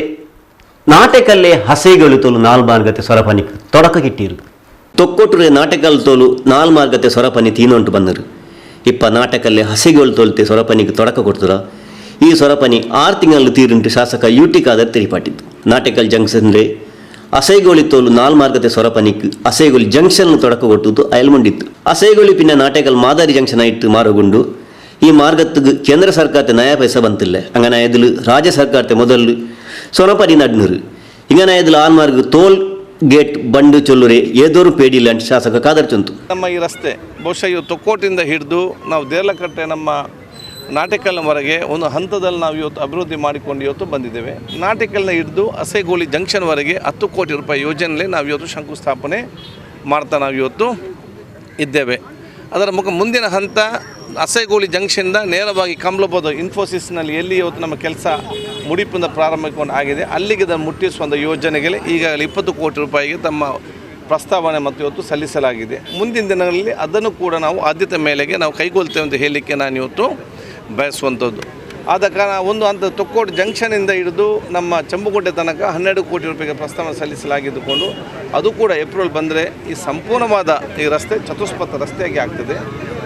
[SPEAKER 1] ನಾಟಕಲ್ಲೇ ಹಸೆಗಳು ತೋಲು ನಾಲ್ ಮಾರ್ಗತೆ ಸ್ವರಪನಿ ತೊಡಕ ಕಿಟ್ಟಿರು. ತೊಕ್ಕೊಟ್ಟುರೆ ನಾಟಕಲ್ ತೋಲು ನಾಲ್ ಮಾರ್ಗತೆ ಸ್ವರಪನಿ ತೀನೊಂಟು ಬಂದರು. ಇಪ್ಪ ನಾಟಕಲ್ಲೇ ಹಸೆಗಳು ತೋಲ್ತೆ ಸ್ವರಪನಿಗೆ ತೊಡಕ ಕೊಡ್ತದ. ಈ ಸ್ವರಪನಿ 6 ತಿಂಗಳು ತೀರುಂಟು ಶಾಸಕ ಯುಟಿ ಖಾದರ್ ತೆರಿಪಾಟಿದ್ದು. ನಾಟಕಲ್ ಜಂಕ್ಷನ್ಲೆ ಅಸೈಗೋಳಿ ತೋಲು ನಾಲ್ ಮಾರ್ಗತೆ ಸೊರಪನಿಕ್ ಅಸೈಗೋಳಿ ಜಂಕ್ಷನ್ ತೊಡಕ ಕೊಟ್ಟುದು ಅಯಲ್ಮುಂಡಿತ್ತು. ಅಸೈಗೋಳಿ ಪಿನ್ನ ನಾಟಕಲ್ ಮಾದಾರಿ ಜಂಕ್ಷನ್ ಆಯಿಟ್ಟು ಮಾರಗುಂಡು. ಈ ಮಾರ್ಗತ್ತಿಗೆ ಕೇಂದ್ರ ಸರ್ಕಾರത്തെ ನಯ ಪೈಸೆ ಬಂತಿಲ್ಲ. ಅಂಗನ ಎದುಲು ರಾಜ್ಯ ಸರ್ಕಾರത്തെ ಮೊದಲು ಸೊರಪನಿ ನಡ್ನೂರು. ಇಂಗನ ಎದುಲು ಆನ್ ಮಾರ್ಗ ಟೋಲ್ ಗೇಟ್ ಬಂಡು ಚೊಲ್ಲುರೆ ಏದೋರು ಪೇಡಿಲ್ಲ ಅಂತ ಶಾಸಕ ಖಾದರ್ ಚೊಂತು.
[SPEAKER 5] ನಮ್ಮ ಈ ರಸ್ತೆ ಬಹುಶಃ ಇವು ತೊಕ್ಕೋಟಿಂದ ಹಿಡಿದು ನಾವು ದೇರ್ಲಕಟ್ಟೆ ನಮ್ಮ ನಾಟಕಲ್ನವರೆಗೆ ಒಂದು ಹಂತದಲ್ಲಿ ನಾವು ಇವತ್ತು ಅಭಿವೃದ್ಧಿ ಮಾಡಿಕೊಂಡು ಇವತ್ತು ಬಂದಿದ್ದೇವೆ. ನಾಟಕಲ್ನ ಹಿಡಿದು ಅಸೆಗೋಳಿ ಜಂಕ್ಷನ್ವರೆಗೆ 10 ಕೋಟಿ ರೂಪಾಯಿ ಯೋಜನೆಯಲ್ಲಿ ನಾವು ಇವತ್ತು ಶಂಕುಸ್ಥಾಪನೆ ಮಾಡ್ತಾ ನಾವು ಇವತ್ತು ಇದ್ದೇವೆ. ಅದರ ಮುಖ ಮುಂದಿನ ಹಂತ ಅಸೆಗೋಳಿ ಜಂಕ್ಷನ್ದ ನೇರವಾಗಿ ಕಮಲಪದ ಇನ್ಫೋಸಿಸ್ನಲ್ಲಿ ಎಲ್ಲಿ ಇವತ್ತು ನಮ್ಮ ಕೆಲಸ ಮುಡಿಪಿಂದ ಪ್ರಾರಂಭಕೊಂಡು ಆಗಿದೆ ಅಲ್ಲಿಗೆ ಅದನ್ನು ಮುಟ್ಟಿಸುವಂಥ ಯೋಜನೆಗೆ ಈಗಾಗಲೇ 20 ಕೋಟಿ ರೂಪಾಯಿಗೆ ತಮ್ಮ ಪ್ರಸ್ತಾವನೆ ಮತ್ತು ಇವತ್ತು ಸಲ್ಲಿಸಲಾಗಿದೆ. ಮುಂದಿನ ದಿನಗಳಲ್ಲಿ ಅದನ್ನು ಕೂಡ ನಾವು ಆದ್ಯತೆ ಮೇಲೆಗೆ ನಾವು ಕೈಗೊಳ್ತೇವೆ ಅಂತ ಹೇಳಲಿಕ್ಕೆ ನಾನು ಇವತ್ತು ಬಯಸುವಂಥದ್ದು. ಆದ ಕಾರಣ ಒಂದು ಹಂತ ತೊಕ್ಕೋಡು ಜಂಕ್ಷನಿಂದ ಹಿಡಿದು ನಮ್ಮ ಚಂಬುಕೋಟೆ ತನಕ 12 ಕೋಟಿ ರೂಪಾಯಿಗೆ ಪ್ರಸ್ತಾವನೆ ಸಲ್ಲಿಸಲಾಗಿದ್ದುಕೊಂಡು ಅದು ಕೂಡ ಏಪ್ರಿಲ್ ಬಂದರೆ ಈ ಸಂಪೂರ್ಣವಾದ ಈ ರಸ್ತೆ ಚತುಷ್ಪಥ ರಸ್ತೆಯಾಗಿ ಆಗ್ತದೆ.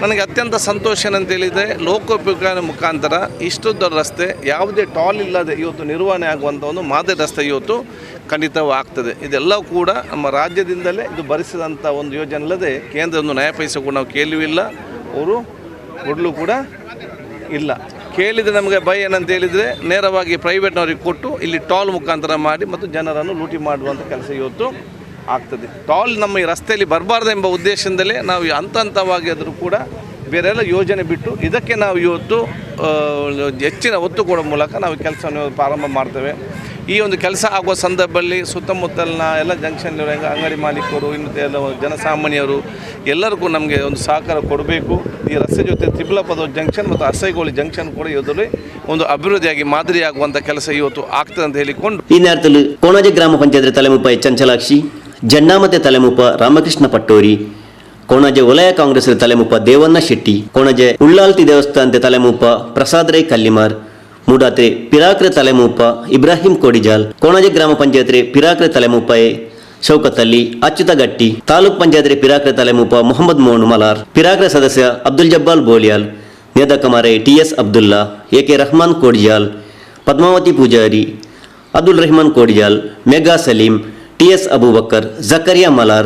[SPEAKER 5] ನನಗೆ ಅತ್ಯಂತ ಸಂತೋಷ ಏನಂತೇಳಿದರೆ ಲೋಕೋಪಯೋಗ ಮುಖಾಂತರ ಇಷ್ಟು ದೊಡ್ಡ ರಸ್ತೆ ಯಾವುದೇ ಟಾಲ್ ಇಲ್ಲದೆ ಇವತ್ತು ನಿರ್ವಹಣೆ ಆಗುವಂಥ ಒಂದು ಮಾದರಿ ರಸ್ತೆ ಇವತ್ತು ಖಂಡಿತವಾಗ್ತದೆ. ಇದೆಲ್ಲ ಕೂಡ ನಮ್ಮ ರಾಜ್ಯದಿಂದಲೇ ಇದು ಭರಿಸಿದಂಥ ಒಂದು ಯೋಜನೆ ಅಲ್ಲದೆ ಕೇಂದ್ರ ಒಂದು ನಯ ಪೈಸೆ ಕೂಡ ನಾವು ಕೇಳಲಿಲ್ಲ, ಅವರು ಕೊಡಲು ಕೂಡ ಇಲ್ಲ. ಕೇಳಿದರೆ ನಮಗೆ ಭಯ ಏನಂತ ಹೇಳಿದರೆ ನೇರವಾಗಿ ಪ್ರೈವೇಟ್ನವ್ರಿಗೆ ಕೊಟ್ಟು ಇಲ್ಲಿ ಟಾಲ್ ಮುಖಾಂತರ ಮಾಡಿ ಮತ್ತು ಜನರನ್ನು ಲೂಟಿ ಮಾಡುವಂಥ ಕೆಲಸ ಇವತ್ತು ಆಗ್ತದೆ. ಟಾಲ್ ನಮ್ಮ ಈ ರಸ್ತೆಯಲ್ಲಿ ಬರಬಾರ್ದು ಎಂಬ ಉದ್ದೇಶದಿಂದಲೇ ನಾವು ಹಂತ ಹಂತವಾಗಿ ಆದರೂ ಕೂಡ ಬೇರೆಲ್ಲ ಯೋಜನೆ ಬಿಟ್ಟು ಇದಕ್ಕೆ ನಾವು ಇವತ್ತು ಹೆಚ್ಚಿನ ಒತ್ತು ಕೊಡೋ ಮೂಲಕ ನಾವು ಕೆಲಸವನ್ನು ಪ್ರಾರಂಭ ಮಾಡ್ತೇವೆ. ಈ ಒಂದು ಕೆಲಸ ಆಗುವ ಸಂದರ್ಭದಲ್ಲಿ ಸುತ್ತಮುತ್ತಲಿನ ಎಲ್ಲ ಜಂಕ್ಷನ್ ಅಂಗಡಿ ಮಾಲೀಕರು, ಇನ್ನು ಎಲ್ಲ ಜನಸಾಮಾನ್ಯರು ಎಲ್ಲರಿಗೂ ನಮಗೆ ಒಂದು ಸಹಕಾರ ಕೊಡಬೇಕು. ಈ ರಸ್ತೆ ಜೊತೆ ತಿಬ್ಲಪದ ಜಂಕ್ಷನ್ ಮತ್ತು ಅಸೈಗೋಳಿ ಜಂಕ್ಷನ್ ಕೂಡ ಇದರಲ್ಲಿ ಒಂದು ಅಭಿವೃದ್ಧಿಯಾಗಿ ಮಾದರಿಯಾಗುವಂಥ ಕೆಲಸ ಇವತ್ತು ಆಗ್ತದೆ ಅಂತ ಹೇಳಿಕೊಂಡು
[SPEAKER 1] ಈ ನೇರದಲ್ಲಿ ಕೋಣಾಜೆ ಗ್ರಾಮ ಪಂಚಾಯತ್ ತಲೆಮುಪ್ಪ ಚಂಚಲಾಕ್ಷಿ, ಜನ್ನಾಮತೆ ತಲೆಮುಪ್ಪ ರಾಮಕೃಷ್ಣ ಪಟ್ಟೋರಿ, ಕೋಣಾಜೆ ವಲಯ ಕಾಂಗ್ರೆಸ್ ತಲೆಮುಪ್ಪ ದೇವಣ್ಣ ಶೆಟ್ಟಿ, ಕೋಣಾಜೆ ಉಳ್ಳಾಲ್ತಿ ದೇವಸ್ಥಾನದ ತಲೆಮುಪ್ಪ ಪ್ರಸಾದ್ ರೈ ಕಲ್ಲಿಮಾರ್, ಮೂಡಾತ್ರೆ ಪಿರಾಕ್ರೆ ತಲೆಮೂಪ ಇಬ್ರಾಹಿಂ ಕೋಡಿಜಾಲ್, ಕೋಣಾಜೆ ಗ್ರಾಮ ಪಂಚಾಯತ್ರೆ ಪಿರಾಕ್ರೆ ತಲೆಮೂಪಾಯೆ ಶೌಕತ್ ಅಲಿ, ಅಚ್ಯುತ ಗಟ್ಟಿ, ತಾಲೂಕ್ ಪಂಚಾಯತ್ರೆ ಪಿರಾಕ್ರೆ ತಲೆಮೂಪ ಮೊಹಮ್ಮದ್ ಮೋನು ಮಲಾರ್, ಪಿರಾಕ್ರೆ ಸದಸ್ಯ Abdul ಜಬ್ಬಾಲ್ ಬೋಲಿಯಾಲ್, ನೇದಕಮಾರೆ T S Abdullah, A K Rahman Kodijal, Padmavathi Poojari, Abdul Rahman Kodijal, Megha Saleem, T S Abubakar, Zakariya Malar,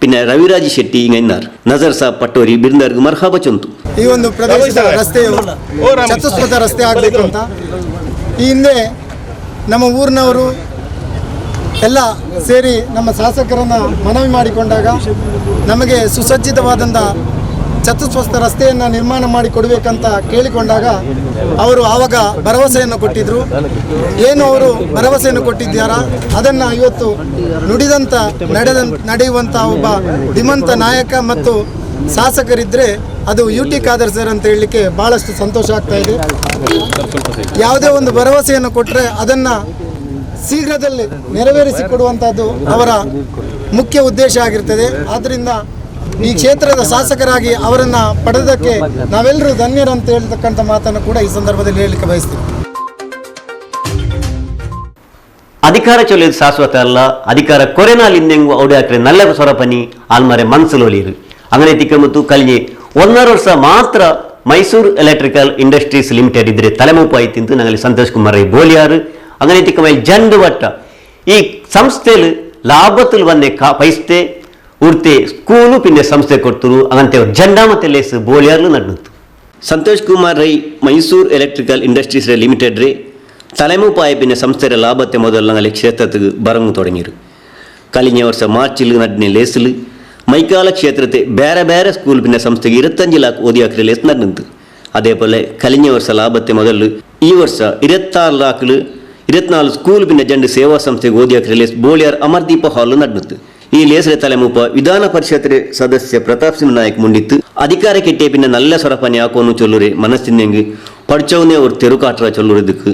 [SPEAKER 1] പിന്നെ ರವಿರಾಜ್ ಶೆಟ್ಟಿ ಇಂಗೈನಾರ್, ನಜರ್ ಸಾಬ್ ಪಟ್ಟೋರಿ ಬಿರ್ಂದರ್ಗ್ ಮರ್ಹಾಬ ಚೊಂತು.
[SPEAKER 8] ಈ ಒಂದು ಪ್ರದೇಶದ ರಸ್ತೆಯು ಚತುಷ್ಪಥ ರಸ್ತೆ ಆಗಬೇಕು ಅಂತ ಈ ಹಿಂದೆ ನಮ್ಮ ಊರಿನವರು ಎಲ್ಲ ಸೇರಿ ನಮ್ಮ ಶಾಸಕರನ್ನು ಮನವಿ ಮಾಡಿಕೊಂಡಾಗ ನಮಗೆ ಸುಸಜ್ಜಿತವಾದಂಥ ಚತುಷ್ಪಥ ರಸ್ತೆಯನ್ನು ನಿರ್ಮಾಣ ಮಾಡಿ ಕೊಡಬೇಕಂತ ಕೇಳಿಕೊಂಡಾಗ ಅವರು ಆವಾಗ ಭರವಸೆಯನ್ನು ಕೊಟ್ಟಿದ್ದರು. ಏನು ಅವರು ಭರವಸೆಯನ್ನು ಕೊಟ್ಟಿದ್ದಾರಾ ಅದನ್ನು ಇವತ್ತು ನುಡಿದಂಥ ನಡೆಯುವಂಥ ಒಬ್ಬ ಧೀಮಂತ ನಾಯಕ ಮತ್ತು ಶಾಸಕರಿದ್ದರೆ ಅದು UT Khader sir ಅಂತ ಹೇಳಲಿಕ್ಕೆ ಭಾಳಷ್ಟು ಸಂತೋಷ ಆಗ್ತಾಯಿದೆ. ಯಾವುದೇ ಒಂದು ಭರವಸೆಯನ್ನು ಕೊಟ್ಟರೆ ಅದನ್ನು ಶೀಘ್ರದಲ್ಲಿ ನೆರವೇರಿಸಿಕೊಡುವಂಥದ್ದು ಅವರ ಮುಖ್ಯ ಉದ್ದೇಶ ಆಗಿರ್ತದೆ. ಆದ್ದರಿಂದ ಈ ಕ್ಷೇತ್ರದ ಶಾಸಕರಾಗಿ ಅವರನ್ನು ಪಡೆದಕ್ಕೆ ನಾವೆಲ್ಲರೂ ಧನ್ಯರಂತ ಹೇಳ್ತಕ್ಕಂಥ ಮಾತನ್ನು ಕೂಡ ಈ ಸಂದರ್ಭದಲ್ಲಿ ಹೇಳಲಿಕ್ಕೆ ಬಯಸ್ತೀನಿ.
[SPEAKER 1] ಅಧಿಕಾರ ಚೊಲಿಯೋದು ಶಾಶ್ವತ ಅಲ್ಲ, ಅಧಿಕಾರ ಕೊರೆನಾಲಿಂದೆಂಗು ಔಡಾಕ್ರೆ ನಲ್ಲ ಸೊರಪನಿ ಆಲ್ಮಾರೆ ಮನ್ಸಲೋಲಿರು ಅಂಗನೆ ತಿಕ್ಕ ಮತ್ತು ಕಲಿಯೆ 1.5 ವರ್ಷ ಮಾತ್ರ ಮೈಸೂರು electrical industries limited ಇದ್ರೆ ತಲೆಮೂಪು ಆಯ್ತಿಂತು ನಂಗಲ್ಲಿ ಸಂತೋಷ್ ಕುಮಾರ್ ರೈ ಬೋಲಿಯಾರು. ಅಂಗನೆ ತಿಕ್ಕ ಮೈ ಜಂಡು ವಟ್ಟ ಈ ಸಂಸ್ಥೆಲು ಲಾಭത്തിൽ ಬಂದೆ ಪೈಸ್ತೆ ಉರ್ತೆ ಸ್ಕೂಲು ಪಿನ್ನೆ ಸಂಸ್ಥೆ ಕೊಡ್ತರು ಅಂಗಂತೆ ಜಂಡಾ ಮತ್ತೆ ಲೇಸ್ ಬೋಲಿಯಾರ್ಲು ನಡ್ನುತ್ತು. Santosh Kumar Rai Mysore electrical industries limited ರೇ ತಲೆಮೂಪಾಯ ಪಿನ್ನೆ ಸಂಸ್ಥೆಯ ಲಾಭത്തെ ಮೊದಲು ನಂಗಲ್ಲಿ ಕ್ಷೇತ್ರಕ್ಕೆ ಬರಂಗು ತೊಡಗಿರು. ಕಲಿഞ്ഞ ವರ್ಷ ಮಾರ್ಚಿಲ್ ನಡ್ನೆ ಲೇಸಲು ಮೈಕಾಲ ಕ್ಷೇತ್ರತೆ ಬೇರೆ ಬೇರೆ ಸ್ಕೂಲ್ ಪಿನ್ನೆ ಸಂಸ್ಥೆಗೆ 25 ಲಾಕ್ ಓದಿಯಾಕ್ರೆ ಲೇಸ್ ನಡ್ನಂತು. അതേപോലെ കഴിഞ്ഞ ವರ್ಷ ಲಾಭത്തെ ಮೊದಲು ಈ ವರ್ಷ 26 ಲಾಕ್ಲು 24 ಸ್ಕೂಲ್ ಪಿನ್ನೆ ಜಂಡು ಸೇವಾ ಸಂಸ್ಥೆಗೆ ಓದಿಯಾಕ್ರೆ ಲೇಸ್ ಬೋಳಿಯಾರ್ ಅಮರ್ದೀಪ ಹಾಲ್ ನಡ್ನುತ್ತು. ಈ ಲೇಸರೆ ತಲೆಮೂಪ ವಿಧಾನ ಪರಿಷತ್ ಸದಸ್ಯ ಪ್ರತಾಪ್ ಸಿಂಹ ನಾಯಕ್ ಮುಂಡಿತ್ತು. ಅಧಿಕಾರ ಕೆಟ್ಟೆ ಪಿನ್ನೆ ನಲ್ಲ ಸೊರಪನಿ ಹಾಕೋನು ಚೊಲ್ಲುರೆ ಮನಸ್ಸಿನೆಂಗ್ ಪಡ್ಚವನೇ ಅವ್ರು ತೆರುಕಾಟ್ರ ಚೊಲ್ಲುರಿದಕ್ಕೆ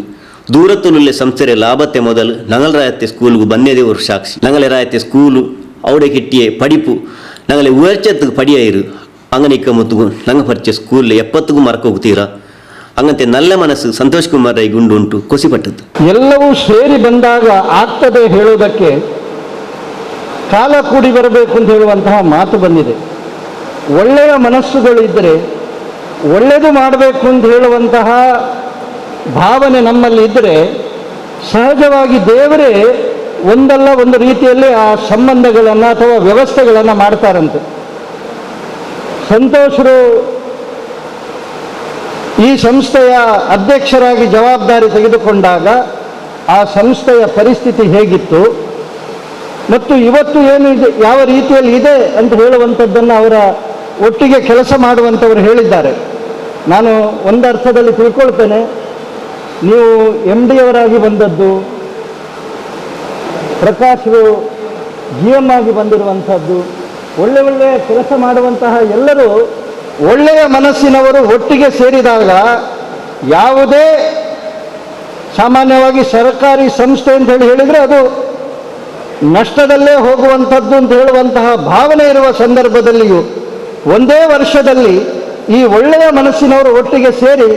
[SPEAKER 1] ದೂರತ್ತುಳ್ಳ ಸಂಸ್ಥೆ ಲಾಭത്തെ ಮೊದಲು ನಂಗಲ್ ರಾಯತ್ತೆ ಸ್ಕೂಲ್ಗೆ ಬನ್ನೇದೇ ஒரு ಸಾಕ್ಷಿ. ನಂಗಲೆ ರಾಯತ್ತೆ ಸ್ಕೂಲು ಅವಡೆ ಕಿಟ್ಟಿಯೇ ಪಡಿಪು ನಂಗಲೆ ಉಯರ್ಚತ್ತಿಗೆ ಪಡಿಯಾಯಿರು ಅಂಗನಿಕ್ಕ ಮುತ್ತುಗು ನಂಗ ಪರಿಚಯ ಸ್ಕೂಲ್ 70ಗೂ ಮರಕೋಗ್ತೀರಾ ಹಂಗಂತೆ ನಲ್ಲ ಮನಸ್ಸು ಸಂತೋಷ್ ಕುಮಾರ್ ರೈ ಗುಂಡು ಉಂಟು ಖುಷಿಪಟ್ಟದ್ದು.
[SPEAKER 9] ಎಲ್ಲವೂ ಸೇರಿ ಬಂದಾಗ ಆಗ್ತದೆ ಹೇಳುವುದಕ್ಕೆ ಕಾಲ ಕೂಡಿ ಬರಬೇಕು ಅಂತ ಹೇಳುವಂತಹ ಮಾತು ಬಂದಿದೆ. ಒಳ್ಳೆಯ ಮನಸ್ಸುಗಳಿದ್ದರೆ ಒಳ್ಳೆಯದು ಮಾಡಬೇಕು ಅಂತ ಹೇಳುವಂತಹ ಭಾವನೆ ನಮ್ಮಲ್ಲಿ ಇದ್ದರೆ ಸಹಜವಾಗಿ ದೇವರೇ ಒಂದಲ್ಲ ಒಂದು ರೀತಿಯಲ್ಲಿ ಆ ಸಂಬಂಧಗಳನ್ನು ಅಥವಾ ವ್ಯವಸ್ಥೆಗಳನ್ನು ಮಾಡ್ತಾರಂತೆ. ಸಂತೋಷರು ಈ ಸಂಸ್ಥೆಯ ಅಧ್ಯಕ್ಷರಾಗಿ ಜವಾಬ್ದಾರಿ ತೆಗೆದುಕೊಂಡಾಗ ಆ ಸಂಸ್ಥೆಯ ಪರಿಸ್ಥಿತಿ ಹೇಗಿತ್ತು ಮತ್ತು ಇವತ್ತು ಏನು ಇದೆ, ಯಾವ ರೀತಿಯಲ್ಲಿ ಇದೆ ಅಂತ ಹೇಳುವಂಥದ್ದನ್ನು ಅವರ ಒಟ್ಟಿಗೆ ಕೆಲಸ ಮಾಡುವಂಥವರು ಹೇಳಿದ್ದಾರೆ. ನಾನು ಒಂದರ್ಥದಲ್ಲಿ ತಿಳ್ಕೊಳ್ತೇನೆ, ನೀವು MD ಅವರಾಗಿ ಬಂದದ್ದು, ಪ್ರಕಾಶರು GM ಆಗಿ ಬಂದಿರುವಂಥದ್ದು, ಒಳ್ಳೆ ಒಳ್ಳೆಯ ಕೆಲಸ ಮಾಡುವಂತಹ ಎಲ್ಲರೂ ಒಳ್ಳೆಯ ಮನಸ್ಸಿನವರು ಒಟ್ಟಿಗೆ ಸೇರಿದಾಗ ಯಾವುದೇ ಸಾಮಾನ್ಯವಾಗಿ ಸರ್ಕಾರಿ ಸಂಸ್ಥೆ ಅಂತ ಹೇಳಿ ಹೇಳಿದರೆ ಅದು ನಷ್ಟದಲ್ಲೇ ಹೋಗುವಂಥದ್ದು ಅಂತ ಹೇಳುವಂತಹ ಭಾವನೆ ಇರುವ ಸಂದರ್ಭದಲ್ಲಿಯೂ ಒಂದೇ ವರ್ಷದಲ್ಲಿ ಈ ಒಳ್ಳೆಯ ಮನಸ್ಸಿನವರು ಒಟ್ಟಿಗೆ ಸೇರಿ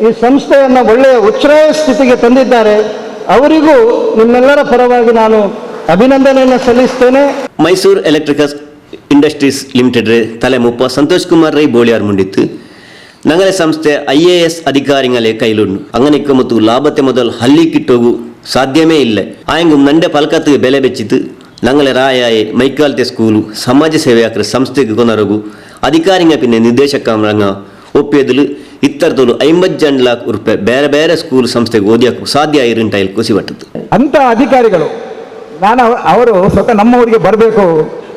[SPEAKER 9] ಈ ಸಂಸ್ಥೆಯನ್ನು ಒಳ್ಳೆಯ ಉಚ್ಛ್ರಾಯ ಸ್ಥಿತಿಗೆ ತಂದಿದ್ದಾರೆ. ಅವರಿಗೂ ನಿಮ್ಮೆಲ್ಲರ ಪರವಾಗಿ ನಾನು ಅಭಿನಂದನೆಯನ್ನು ಸಲ್ಲಿಸ್ತೇನೆ.
[SPEAKER 1] Mysuru electricals industries limited ತಲೆಮುಪ್ಪ Santosh Kumar Rai Boliyar ಮುಂಡಿತ್ತು. ನಂಗಲೆ ಸಂಸ್ಥೆ ಐಎಎಸ್ ಅಧಿಕಾರಿಗಳೇ ಕೈಲುಂಡು. ಅಂಗನಿಕ್ಕ ಮತ್ತು ಲಾಭತೆ ಮೊದಲು ಹಲ್ಲಿ ಕಿಟ್ಟೋಗು ಸಾಧ್ಯವೇ ಇಲ್ಲ. ಆಯಂಗು ನಂಡೆ ಪಲ್ಕತ್ತಿಗೆ ಬೆಲೆ ಬೆಚ್ಚಿತು. ನಂಗಲೆ ರಾಯಾಯೆ ಮೈಕಾಲ್ತೆ ಸ್ಕೂಲು ಸಮಾಜ ಸೇವೆ ಆಕ್ರ ಸಂಸ್ಥೆಗೆ ಕೊನರಗು ಅಧಿಕಾರಿಗ ಪಿನ್ನೆ ನಿರ್ದೇಶಕ ರಂಗ ಒಪ್ಪಿಯದಲು ಇತ್ತರದಲು 50 ಲಾಖ ರೂಪಾಯಿ ಬೇರೆ ಬೇರೆ ಸ್ಕೂಲ್ ಸಂಸ್ಥೆಗೆ ಓದಿಯಾಕು ಸಾಧ್ಯ ಇರುಂಟೈಲ್ ಕುಸಿ ಬಟ್ಟದ್ದು.
[SPEAKER 10] ಅಂತ ಅಧಿಕಾರಿಗಳು ನಾನು ಅವರು ಸ್ವತಃ ನಮ್ಮೂರಿಗೆ ಬರಬೇಕು,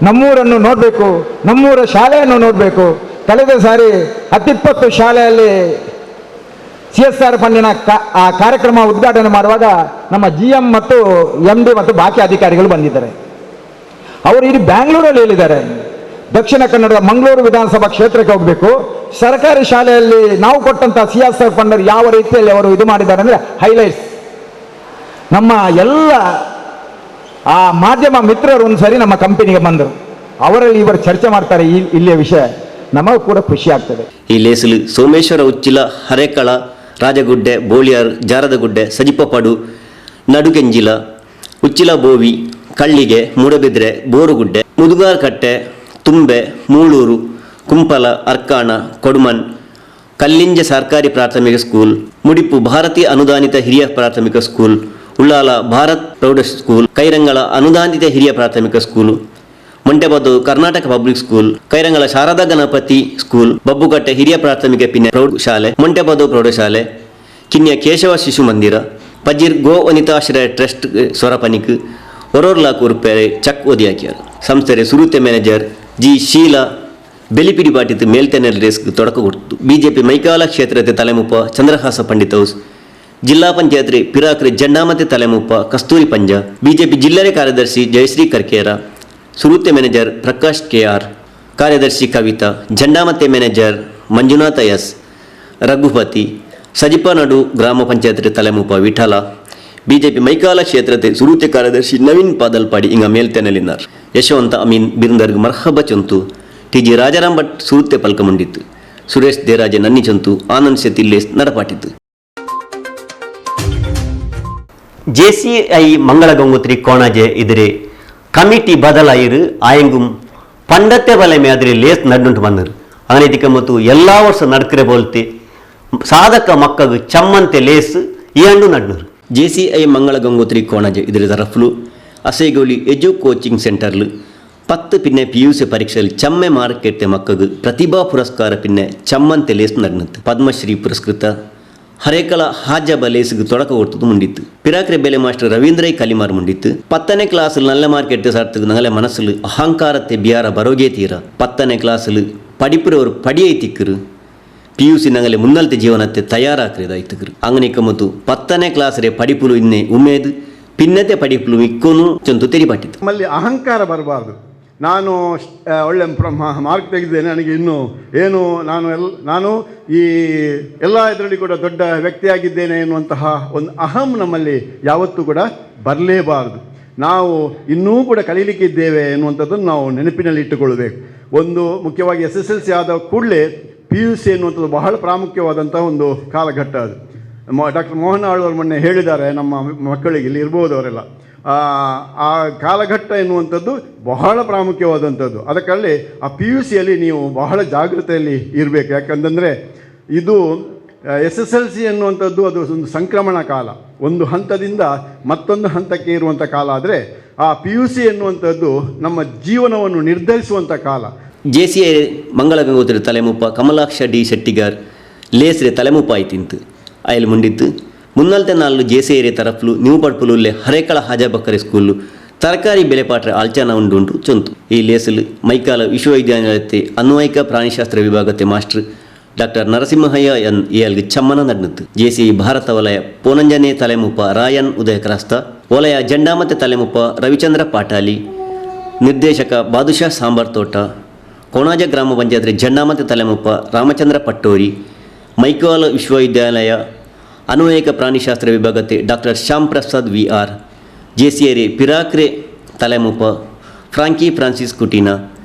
[SPEAKER 10] ನಮ್ಮೂರನ್ನು ನೋಡಬೇಕು, ನಮ್ಮೂರ ಶಾಲೆಯನ್ನು ನೋಡಬೇಕು. ಕಳೆದ ಸಾರಿ 10-20 ಶಾಲೆಯಲ್ಲಿ CSR ಫಂಡಿನ ಆ ಕಾರ್ಯಕ್ರಮ ಉದ್ಘಾಟನೆ ಮಾಡುವಾಗ ನಮ್ಮ GM ಮತ್ತು MD ಮತ್ತು ಬಾಕಿ ಅಧಿಕಾರಿಗಳು ಬಂದಿದ್ದಾರೆ. ಅವರು ಇಲ್ಲಿ ಬ್ಯಾಂಗ್ಳೂರಲ್ಲಿ ಹೇಳಿದ್ದಾರೆ, ದಕ್ಷಿಣ ಕನ್ನಡದ ಮಂಗಳೂರು ವಿಧಾನಸಭಾ ಕ್ಷೇತ್ರಕ್ಕೆ ಹೋಗಬೇಕು, ಸರ್ಕಾರಿ ಶಾಲೆಯಲ್ಲಿ ನಾವು ಕೊಟ್ಟಂಥ CSR fund ಯಾವ ರೀತಿಯಲ್ಲಿ ಅವರು ಇದು ಮಾಡಿದ್ದಾರೆ ಅಂದರೆ ಹೈಲೈಟ್ಸ್. ನಮ್ಮ ಎಲ್ಲ ಆ ಮಾಧ್ಯಮ ಮಿತ್ರರು ಒಂದು ಸರಿ ನಮ್ಮ ಕಂಪನಿಗೆ ಬಂದರು, ಅವರಲ್ಲಿ ಇವರು ಚರ್ಚೆ ಮಾಡ್ತಾರೆ ಇಲ್ಲಿಯ ವಿಷಯ, ನಮಗೂ ಕೂಡ ಖುಷಿ ಆಗ್ತದೆ.
[SPEAKER 1] ಈ ಲೇಸಲು ಸೋಮೇಶ್ವರ ಉಚ್ಚಿಲ, ಹರೇಕಳ, ರಾಜಗುಡ್ಡೆ, ಬೋಳಿಯಾರ್, ಜಾರದಗುಡ್ಡೆ, ಸಜಿಪಪಾಡು, ನಡುಕೆಂಜಿಲ, ಉಚ್ಚಿಲ ಬೋವಿ, ಕಳ್ಳಿಗೆ, ಮೂಡಬಿದ್ರೆ, ಬೋರುಗುಡ್ಡೆ, ಮುದುಗಾರ್ಕಟ್ಟೆ, ತುಂಬೆ, ಮೂಳೂರು, ಕುಂಪಲ, ಅರ್ಕಾಣ, ಕೊಡುಮನ್, ಕಲ್ಲಿಂಜ ಸರ್ಕಾರಿ ಪ್ರಾಥಮಿಕ ಸ್ಕೂಲ್, ಮುಡಿಪು ಭಾರತೀಯ ಅನುದಾನಿತ ಹಿರಿಯ ಪ್ರಾಥಮಿಕ ಸ್ಕೂಲ್, ಉಳ್ಳಾಲ ಭಾರತ್ ಪ್ರೌಢ ಸ್ಕೂಲ್, ಕೈರಂಗಳ ಅನುದಾನಿತ ಹಿರಿಯ ಪ್ರಾಥಮಿಕ school, Montebadu Karnataka public school, Kairangala Sharada Ganapathi school, Babbukatte ಹಿರಿಯ ಪ್ರಾಥಮಿಕ ಪಿನ್ನೆ ಪ್ರೌಢಶಾಲೆ, ಮೊಂಟೆಬದು ಪ್ರೌಢಶಾಲೆ, ಕಿನ್ಯ ಕೇಶವ ಶಿಶು ಮಂದಿರ, ಪಜೀರ್ ಗೋ ವನಿತಾಶ್ರಯ ಟ್ರಸ್ಟ್ ಸ್ವರಪನಿಕ್ 1 ಲಾಖ ರೂಪಾಯಿ ಚಕ್ ಓದಿ ಹಾಕಿಯಾರು. ಸಂಸ್ಥೆ ಸುರುತೆ ಮ್ಯಾನೇಜರ್ ಜಿ ಶೀಲಾ ಬೆಲಿಪಿಡಿ ಬಾಟಿತ್ತು ಮೇಲ್ತೆನೆಲ್ ರೇಸ್ಗೆ ತೊಡಕ ಕೊಡ್ತು. ಬಿಜೆಪಿ ಮೈಕಾಲ ಕ್ಷೇತ್ರದ ತಲೆಮುಪ್ಪ ಚಂದ್ರಹಾಸ ಪಂಡಿತ್ ಹೌಸ್, ಜಿಲ್ಲಾ ಪಂಚಾಯತ್ ಪಿರಾಕ್ರೆ ಜಂಡಾಮತಿ ತಲೆಮುಪ್ಪ ಕಸ್ತೂರಿ ಪಂಜ, ಬಿಜೆಪಿ ಜಿಲ್ಲೆ ಕಾರ್ಯದರ್ಶಿ Jayashree Karkera, ಸುರುತೆ manager Prakash K R, ಕಾರ್ಯದರ್ಶಿ ಕವಿತಾ, ಜಂಡಾಮತೆ ಮ್ಯಾನೇಜರ್ ಮಂಜುನಾಥ ಎಸ್, ರಘುಪತಿ, ಸಜಿಪನಡು ಗ್ರಾಮ ಪಂಚಾಯತ್ ತಲೆಮುಪ್ಪ ವಿಠಲ, ಬಿಜೆಪಿ ಮೈಕಾಲ ಕ್ಷೇತ್ರದ ಸುರುತೆ ಕಾರ್ಯದರ್ಶಿ ನವೀನ್ ಪಾದಲ್ಪಾಡಿ ಇಂಗ ಮೇಲ್ತೆನಲಿನಾರ್. ಯಶವಂತ ಅಮೀನ್ ಬಿರುಂದರ್ಗ್ ಮರ್ಹಬ ಚೊಂತು, ಟಿ.ಜಿ. ರಾಜಾರಾಮ್ ಭಟ್ ಸುರುತೆ ಪಲ್ಕ ಮುಂಡಿತ್ತು, ಸುರೇಶ್ ದೇರಾಜೆ ನನ್ನಿ ಚೊಂತು, ಆನಂದ್ ಶೆಟ್ಟಿಲ್ಲೇಸ್ ನಡಪಾಟಿತ್ತು. ಜೆಸಿಐ ಮಂಗಳ ಗಂಗೋತ್ರಿ ಕೋಣಾಜೆ ಇದ್ರೆ ಕಮಿಟಿ ಬದಲಾಯಿರು ಆಯಂಗುಂ ಪಂಡತೆ ಬಲೆ ಆದ್ರೆ ಲೇಸ್ ನಡ್ನುಂಟು ಬಂದರು. ಅನೈತಿಕ ಮತ್ತು ಎಲ್ಲ ವರ್ಷ ನಡ್ಕರೆ ಬೋಲ್ತೆ ಸಾಧಕ ಮಕ್ಕಳು ಚಮ್ಮಂತೆ ಲೇಸ್ ಈ ಹಣ್ಣು ನಡ್ನೂರು. ಜೆಸಿಐ ಮಂಗಳ ಗಂಗೋತ್ರಿ ಕೋಣಾಜೆ ಇದರ ತರಫ್ಲು ಅಸೈಗೋಲಿ ಎಜು ಕೋಚಿಂಗ್ ಸೆಂಟರ್ಲು 10 ಪಿನ್ನೆ PUC ಪರೀಕ್ಷೆಯಲ್ಲಿ ಚಮ್ಮೆ ಮಾರ್ಕೆಟ್ ಮಕ್ಕಳು ಪ್ರತಿಭಾ ಪುರಸ್ಕಾರ ಪಿನ್ನೆ ಚಮ್ಮಂತೆ ಲೇಸ್ ನಡ್ನತ್ತು. ಪದ್ಮಶ್ರೀ ಪುರಸ್ಕೃತ ಹರೇಕಳ ಹಾಜಬ ಲೇಸಿಗೆ ತೊಡಕ ಕೊಡ್ತದ್ದು ಮುಂಡಿತ್ತು. ಪಿರಾಕ್ರೆ ಬೆಲೆ ಮಾಸ್ಟರ್ ರವೀಂದ್ರೈ ಕಲಿಮಾರ್ ಮುಂಡಿತ್ತು. 10ನೇ ಕ್ಲಾಸ್ ನಲ್ಲ ಮಾರ್ಕೆಟ್ ಸಾರ್ತಕ್ಕೆ ನಗಲೆ ಮನಸ್ಸಲು ಅಹಂಕಾರತೆ ಬಿಯಾರ ಬರೋಗೇ ತೀರ. 10ನೇ ಕ್ಲಾಸಲು ಪಡಿಪುರವರು ಪಡಿಯೈ ತಿಕ್ಕರು PUC ನಗಲೆ ಮುನ್ನಲ್ತೆ ಜೀವನത്തെ ತಯಾರಾಕ್ರಿದಾಯ್ತುಕರು. ಅಂಗನಿಕ ಮತ್ತು 10ನೇ ಕ್ಲಾಸರೆ ಪಡಿಪುಲು ಇನ್ನೆ ಉಮೇದ್ ಪಿನ್ನತೆ ಪಡಿಪುಲು ಇಕ್ಕೋನು ಚಂತು ತೆರಿಪಾಟಿತ್ತು.
[SPEAKER 11] ನಮ್ಮಲ್ಲಿ ಅಹಂಕಾರ ಬರಬಾರ್ದು. ನಾನು ಒಳ್ಳೆ ಮಾರ್ಕ್ ತೆಗೆದಿದ್ದೇನೆ, ನನಗೆ ಇನ್ನೂ ಏನು ನಾನು ಈ ಎಲ್ಲ ಇದರಲ್ಲಿ ಕೂಡ ದೊಡ್ಡ ವ್ಯಕ್ತಿಯಾಗಿದ್ದೇನೆ ಎನ್ನುವಂತಹ ಒಂದು ಅಹಂ ನಮ್ಮಲ್ಲಿ ಯಾವತ್ತೂ ಕೂಡ ಬರಲೇಬಾರದು. ನಾವು ಇನ್ನೂ ಕೂಡ ಕಲೀಲಿಕ್ಕಿದ್ದೇವೆ ಎನ್ನುವಂಥದ್ದನ್ನು ನಾವು ನೆನಪಿನಲ್ಲಿ ಇಟ್ಟುಕೊಳ್ಳಬೇಕು. ಒಂದು ಮುಖ್ಯವಾಗಿ SSLC ಆದ ಕೂಡಲೇ PUC ಎನ್ನುವಂಥದ್ದು ಬಹಳ ಪ್ರಾಮುಖ್ಯವಾದಂಥ ಒಂದು ಕಾಲಘಟ್ಟ ಅದು. ಡಾಕ್ಟರ್ ಮೋಹನ್ ಆಳ್ವರು ಮೊನ್ನೆ ಹೇಳಿದ್ದಾರೆ ನಮ್ಮ ಮಕ್ಕಳಿಗೆ, ಇಲ್ಲಿ ಇರ್ಬೋದು ಅವರೆಲ್ಲ, ಆ ಕಾಲಘಟ್ಟ ಎನ್ನುವಂಥದ್ದು ಬಹಳ ಪ್ರಾಮುಖ್ಯವಾದಂಥದ್ದು. ಅದಕ್ಕಲ್ಲಿ ಆ PUCಯಲ್ಲಿ ನೀವು ಬಹಳ ಜಾಗೃತೆಯಲ್ಲಿ ಇರಬೇಕು. ಯಾಕಂತಂದರೆ ಇದು SSLC ಎನ್ನುವಂಥದ್ದು ಅದು ಒಂದು ಸಂಕ್ರಮಣ ಕಾಲ, ಒಂದು ಹಂತದಿಂದ ಮತ್ತೊಂದು ಹಂತಕ್ಕೆ ಇರುವಂಥ ಕಾಲ. ಆದರೆ ಆ PUC ಎನ್ನುವಂಥದ್ದು ನಮ್ಮ ಜೀವನವನ್ನು ನಿರ್ಧರಿಸುವಂಥ ಕಾಲ.
[SPEAKER 1] ಜೆಸಿಐ ಮಂಗಳ ಗಂಗೋತ್ರಿ ತಲೆಮುಪ್ಪ ಕಮಲಾಕ್ಷ ಡಿ ಶೆಟ್ಟಿಗಾರ್ ಲೇಸ್ರೆ ತಲೆಮುಪ್ಪ ಆಯ್ತಿಂತು ಅಯಲ್ ಮುಂಡಿತ್ತು. ಮುನ್ನಲ್ತೆ ನಾಲ್ಕು ಜೆಸಿಐ ತರಫ್ಲು ನ್ಯೂ ಪಡ್ಪುಲುಲ್ಲೆ ಹರೇಕಳ ಹಾಜಬಕ್ಕರೆ ಸ್ಕೂಲು ತರಕಾರಿ ಬೆಲೆ ಪಾಟ್ರೆ ಆಲ್ಚಾನ ಉಂಡು ಉಂಟು ಚೊಂತು. ಈ ಲೇಸಲು ಮೈಕಾಲ ವಿಶ್ವವಿದ್ಯಾನಿಲಯത്തെ ಅನ್ವಯಿಕ ಪ್ರಾಣಿಶಾಸ್ತ್ರ ವಿಭಾಗത്തെ master doctor Narasimhaiah N ಎಲ್ಗೆ ಚಮ್ಮನ ನಡ್ನತ್ತು. ಜೆಸಿಐ ಭಾರತ ವಲಯ ಪೋನಂಜನೆ ತಲೆಮುಪ್ಪ ರಾಯನ್ ಉದಯಕ್ರಾಸ್ತ, ವಲಯ ಜಂಡಾಮತೆ ತಲೆಮುಪ್ಪ ರವಿಚಂದ್ರ ಪಾಟಾಲಿ, ನಿರ್ದೇಶಕ ಬಾದುಷಾ ಸಾಂಬಾರ್ ತೋಟ, ಕೋಣಾಜ ಗ್ರಾಮ ಪಂಚಾಯತ್ ಜಂಡಾಮತೆ ತಲೆಮುಪ್ಪ ರಾಮಚಂದ್ರ ಪಟ್ಟೋರಿ, ಮೈಕಾಲ ವಿಶ್ವವಿದ್ಯಾಲಯ ಅನ್ವಯಿಕ ಪ್ರಾಣಿಶಾಸ್ತ್ರ ವಿಭಾಗತೆ doctor Shyam Prasad VR, JCI ಪಿರಾಕ್ರೆ ತಲೆಮೂಪ ಫ್ರಾಂಕಿ ಫ್ರಾನ್ಸಿಸ್ ಕುಟೀನ,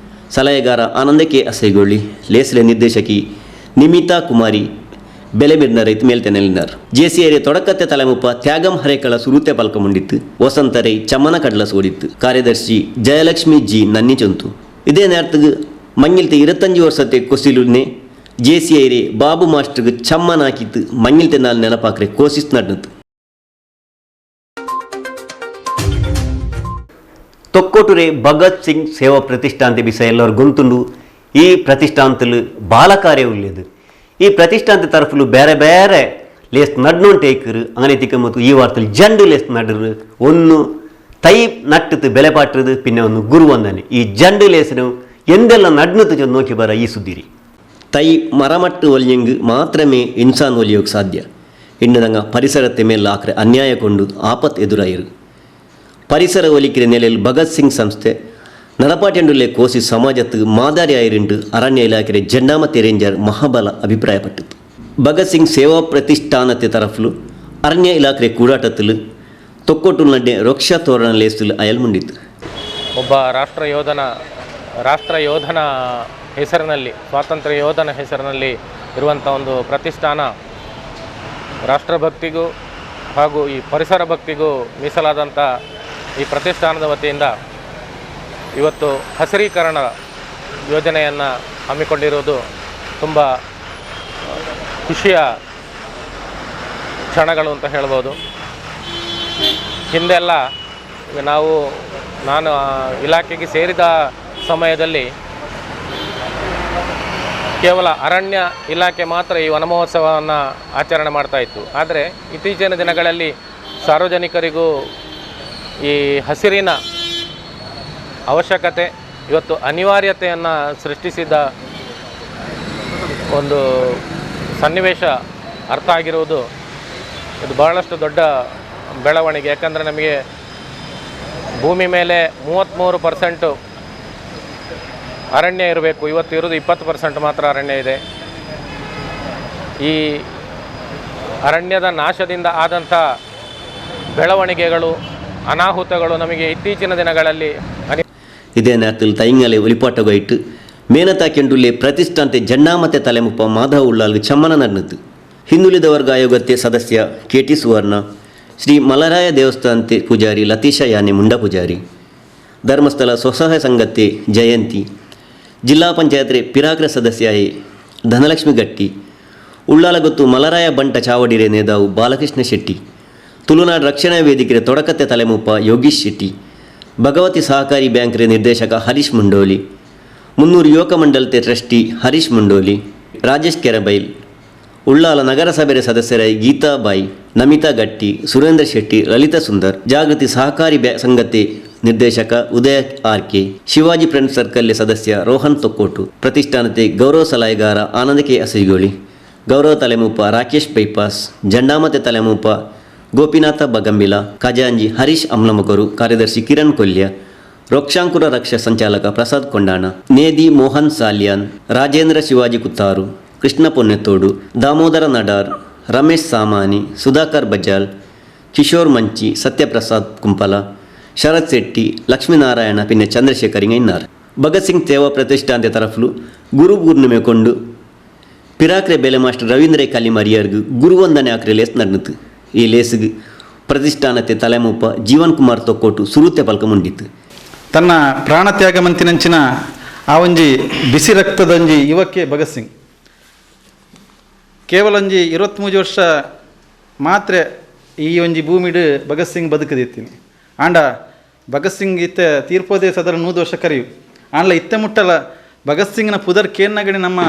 [SPEAKER 1] ಸಲಹೆಗಾರ ಆನಂದ ಕೆ ಅಸೈಗೋಳಿ, ಲೇಸ್ಲೆ ನಿರ್ದೇಶಕಿ ನಿಮಿತಾ ಕುಮಾರಿ ಬೆಲೆಬಿರ್ನ ರೈತ ಮೇಲ್ತೆನೆಲಿನಾರ್. ಜೆಸಿಐ ತೊಡಕತ್ತೆ ತಲೆಮುಪ್ಪ ತ್ಯಾಗಂ ಹರೇಕಳ ಸುರೂತೆ ಪಲ್ಕ ಮುಂಡಿತ್ತು. ವಸಂತರೈ ಚಮ್ಮನ ಕಡಲ ಸೋಡಿತ್ತು. ಕಾರ್ಯದರ್ಶಿ ಜಯಲಕ್ಷ್ಮಿ ಜಿ ನನ್ನಿ ಚೊಂತು. ಇದೇ ನೇರத்துக்கு ಮಂಗಿಲ್ತೆ 25 ವರ್ಷത്തെ ಕೊಸಿಲುನೆ ಜೆಸಿಐ ಬಾಬು ಮಾಸ್ಟರ್ಗೆ ಚಮ್ಮನ ಹಾಕಿತ್ತು ಮಂಗಿಲ್ತೆ ನಾಲ್ ನೆನಪಾಕ್ರೆ ಕೋಸಿಸ್ ನಡ್ನತ್ತು. ತೊಕ್ಕೊಟುರೆ ಭಗತ್ ಸಿಂಗ್ ಸೇವಾ ಪ್ರತಿಷ್ಠಾಂತೆ ಬಿಸ ಎಲ್ಲರೂ ಗೊಂತುಂಡು. ಈ ಪ್ರತಿಷ್ಠಾಂತಲು ಬಾಲಕಾರ್ಯ ಉಳ್ಳೇದು. ಈ ಪ್ರತಿಷ್ಠಾಂತ ತರಫುಲು ಬೇರೆ ಬೇರೆ ಲೇಸ್ ನಡ್ನೊಂಟೇಕರು ಅಂಗನೆ ತಿಕ್ಕ ಮತ್ತು ಈ ವಾರ್ತಲು ಜಂಡು ಲೇಸ್ ನಡರು ಒಂದು ತೈ ನಟ್ಟತು ಬೆಲೆ ಪಾಟ್ರದು ಪಿನ್ನೆ ಒಂದು ಗುರುವಂದನೆ. ಈ ಜಂಡು ಲೇಸನು ಎಂದೆಲ್ಲ ನಡ್ನುತ್ತು ನೋಕಿ ಬರ ಈ ಸುದ್ದಿರಿ. ತೈ ಮರಮಟ್ಟು ಒಲಿಯಂಗು ಮಾತ್ರಮೇ ಇನ್ಸಾನ್ ಒಲಿಯೋಕೆ ಸಾಧ್ಯ. ಇನ್ನದಂಗ ಪರಿಸರത്തെ ಮೇಲೆ ಆಕ್ರೆ ಅನ್ಯಾಯ ಕೊಂಡು ಆಪತ್ ಎದುರಾಯಿರು. ಪರಿಸರ ಒಲಿಕಿರ ನೆಲೆಯಲ್ಲಿ ಭಗತ್ ಸಿಂಗ್ ಸಂಸ್ಥೆ ನಡಪಾಟೆಂಡುಲ್ಲೆ ಕೋಸಿ ಸಮಾಜಕ್ಕೆ ಮಾದರಿ ಆಯಿರಿಂಡು ಅರಣ್ಯ ಇಲಾಖೆ ಜಂಡಾಮತಿ ರೇಂಜರ್ ಮಹಾಬಲ ಅಭಿಪ್ರಾಯಪಟ್ಟಿತು. ಭಗತ್ ಸಿಂಗ್ ಸೇವಾ ಪ್ರತಿಷ್ಠಾನತೆ ತರಫ್ಲು ಅರಣ್ಯ ಇಲಾಖೆ ಕೂಡಾಟತ್ತಲು ತೊಕ್ಕೊಟ್ಟು ನಡ್ಡೆ ವೃಕ್ಷ ತೋರಣ ಲೇಸಲು ಅಯಲ್ ಮುಂಡಿತು.
[SPEAKER 12] ಒಬ್ಬ ರಾಷ್ಟ್ರ ಯೋಧನ ಹೆಸರಿನಲ್ಲಿ, ಸ್ವಾತಂತ್ರ್ಯ ಯೋಧನ ಹೆಸರಿನಲ್ಲಿ ಇರುವಂಥ ಒಂದು ಪ್ರತಿಷ್ಠಾನ ರಾಷ್ಟ್ರಭಕ್ತಿಗೂ ಹಾಗೂ ಈ ಪರಿಸರ ಭಕ್ತಿಗೂ ಮೀಸಲಾದಂಥ ಈ ಪ್ರತಿಷ್ಠಾನದ ವತಿಯಿಂದ ಇವತ್ತು ಹಸಿರೀಕರಣ ಯೋಜನೆಯನ್ನು ಹಮ್ಮಿಕೊಂಡಿರುವುದು ತುಂಬ ಖುಷಿಯ ಕ್ಷಣಗಳು ಅಂತ ಹೇಳ್ಬೋದು. ಹಿಂದೆಲ್ಲ ನಾನು ಇಲಾಖೆಗೆ ಸೇರಿದ ಸಮಯದಲ್ಲಿ ಕೇವಲ ಅರಣ್ಯ ಇಲಾಖೆ ಮಾತ್ರ ಈ ವನಮಹೋತ್ಸವವನ್ನು ಆಚರಣೆ ಮಾಡ್ತಾಯಿತ್ತು. ಆದರೆ ಇತ್ತೀಚಿನ ದಿನಗಳಲ್ಲಿ ಸಾರ್ವಜನಿಕರಿಗೂ ಈ ಹಸಿರಿನ ಅವಶ್ಯಕತೆ ಇವತ್ತು ಅನಿವಾರ್ಯತೆಯನ್ನು ಸೃಷ್ಟಿಸಿದ ಒಂದು ಸನ್ನಿವೇಶ ಅರ್ಥ ಆಗಿರುವುದು ಇದು ಬಹಳಷ್ಟು ದೊಡ್ಡ ಬೆಳವಣಿಗೆ. ಯಾಕಂದರೆ ನಮಗೆ ಭೂಮಿ ಮೇಲೆ 33% ಅರಣ್ಯ ಇರಬೇಕು, ಇವತ್ತು ಇರೋದು 20% ಮಾತ್ರ ಅರಣ್ಯ ಇದೆ. ಈ ಅರಣ್ಯದ ನಾಶದಿಂದ ಆದಂಥ ಬೆಳವಣಿಗೆಗಳು, ಅನಾಹುತಗಳು ನಮಗೆ ಇತ್ತೀಚಿನ ದಿನಗಳಲ್ಲಿ
[SPEAKER 1] ಇದೇ ನೇರത്തിൽ ತೈಂಗಲೆ ಒಲಿಪಾಟಗೊಯ್ತು ಮೇನತಾ ಕೆಂಡುಲ್ಲೆ ಪ್ರತಿಷ್ಠಾಂತೆ ಜಂಡಾಮತೆ ತಲೆಮುಪ್ಪ ಮಾಧವ ಉಳ್ಳಾಲ್ಗೆ ಚಮ್ಮನ ನಡ್ನತ್ತು. ಹಿಂದುಳಿದ ವರ್ಗ ಆಯೋಗത്തെ ಸದಸ್ಯ ಕೆ ಟಿ ಸುವರ್ಣ, ಶ್ರೀ ಮಲರಾಯ ದೇವಸ್ಥಾನತೆ ಪೂಜಾರಿ ಲತೀಶ ಯಾನೆ ಮುಂಡ ಪೂಜಾರಿ, ಧರ್ಮಸ್ಥಳ ಸ್ವಸಹಾಯ ಸಂಘತೆ ಜಯಂತಿ, ಜಿಲ್ಲಾ ಪಂಚಾಯತ್ ಪಿರಾಕ್ರ ಸದಸ್ಯ ಧನಲಕ್ಷ್ಮಿ ಗಟ್ಟಿ, ಉಳ್ಳಾಲಗೊತ್ತು ಮಲರಾಯ ಬಂಟ ಚಾವಡಿರೆ ನೇದಾವು ಬಾಲಕೃಷ್ಣ ಶೆಟ್ಟಿ, ತುಳುನಾಡು ರಕ್ಷಣಾ ವೇದಿಕೆ ತೊಡಕತ್ತೆ ತಲೆಮುಪ್ಪ ಯೋಗೀಶ್ ಶೆಟ್ಟಿ, ಭಗವತಿ ಸಹಕಾರಿ ಬ್ಯಾಂಕ್ರೆ ನಿರ್ದೇಶಕ ಹರೀಶ್ ಮುಂಡೋಲಿ, 300 ಯುವಕ ಮಂಡಲತೆ ಟ್ರಸ್ಟಿ ಹರೀಶ್ ಮುಂಡೋಲಿ, ರಾಜೇಶ್ ಕೆರಬೈಲ್, ಉಳ್ಳಾಲ ನಗರಸಭೆಯ ಸದಸ್ಯರಾಗಿ ಗೀತಾಬಾಯಿ, ನಮಿತಾ ಗಟ್ಟಿ, ಸುರೇಂದ್ರ ಶೆಟ್ಟಿ, ಲಲಿತಾ ಸುಂದರ್, ಜಾಗೃತಿ ಸಹಕಾರಿ ಸಂಘತೆ ನಿರ್ದೇಶಕ Udaya R K, Shivaji friend circle ಸದಸ್ಯ ರೋಹನ್ ತೊಕ್ಕೋಟು, ಪ್ರತಿಷ್ಠಾನತೆ ಗೌರವ ಸಲಹೆಗಾರ ಆನಂದ ಕೆ ಅಸೈಗೋಳಿ, ಗೌರವ ತಲೆಮೂಪ ರಾಕೇಶ್ ಬೈಪಾಸ್, ಜಂಡಾಮತೆ ತಲೆಮೂಪ ಗೋಪಿನಾಥ ಬಗಂಬಿಲ, ಖಜಾಂಜಿ ಹರೀಶ್ ಅಮ್ಲಮಕರು, ಕಾರ್ಯದರ್ಶಿ ಕಿರಣ್ ಕೊಲ್ಯ, ರೋಕ್ಷಾಂಕುರ ರಕ್ಷಾ ಸಂಚಾಲಕ ಪ್ರಸಾದ್ ಕೊಂಡಾಣ, ನೇದಿ ಮೋಹನ್ ಸಾಲಿಯಾನ್, ರಾಜೇಂದ್ರ ಶಿವಾಜಿ ಕುತ್ತಾರು, ಕೃಷ್ಣ ಪೊನ್ನೆತ್ತೋಡು, ದಾಮೋದರ ನಡಾರ್, ರಮೇಶ್ ಸಾಮಾನಿ, ಸುಧಾಕರ್ ಬಜಾಲ್, ಕಿಶೋರ್ ಮಂಚಿ, ಸತ್ಯಪ್ರಸಾದ್ ಕುಂಪಲ, ಶರತ್ ಶೆಟ್ಟಿ, ಲಕ್ಷ್ಮೀನಾರಾಯಣ ಪಿನ್ನೆ ಚಂದ್ರಶೇಖರಿಂಗ ಇನ್ನಾರ್. ಭಗತ್ ಸಿಂಗ್ ಸೇವಾ ಪ್ರತಿಷ್ಠಾನದ ತರಫಲು ಗುರು ಪೂರ್ಣಿಮೆ ಕೊಂಡು ಪಿರಾಕ್ರೆ ಬೆಲೆ ಮಾಸ್ಟರ್ ರವೀಂದ್ರ ಕಲಿಮರಿಯರ್ಗು ಗುರುವಂದನೆ ಆಕ್ರೆ ಲೇಸ್ ನಡೆಯಿತು. ಈ ಲೇಸಿಗೆ ಪ್ರತಿಷ್ಠಾನತೆ ತಲೆಮೂಪ ಜೀವನ್ ಕುಮಾರ್ ತೊಕ್ಕೋಟು ಸುರುತೆ ಪಲ್ಕ ಮುಂಡಿತ್ತು.
[SPEAKER 13] ತನ್ನ ಪ್ರಾಣತ್ಯಾಗ ಮಂತಿನಂಚಿನ ಆ ಒಂಜಿ ಬಿಸಿ ರಕ್ತದಂಜಿ ಯುವಕ್ಕೆ ಭಗತ್ ಸಿಂಗ್ ಕೇವಲ ಒಂಜಿ 23 ವರ್ಷ ಮಾತ್ರ ಈ ಒಂಜಿ ಭೂಮಿಡು ಭಗತ್ ಸಿಂಗ್ ಬದುಕದಿತ್ತೀನಿ. ಆಂಡ ಭಗತ್ ಸಿಂಗ್ ಇತ್ತ ತೀರ್ಪೋದೇ ಸದರ 100 ವರ್ಷ ಕರೆಯು ಆಂಡ್ಲ ಇತ್ತ ಮುಟ್ಟಲ ಭಗತ್ ಸಿಂಗ್ನ ಪುದರ್ ಕೇನ್ನಗಡಿ ನಮ್ಮ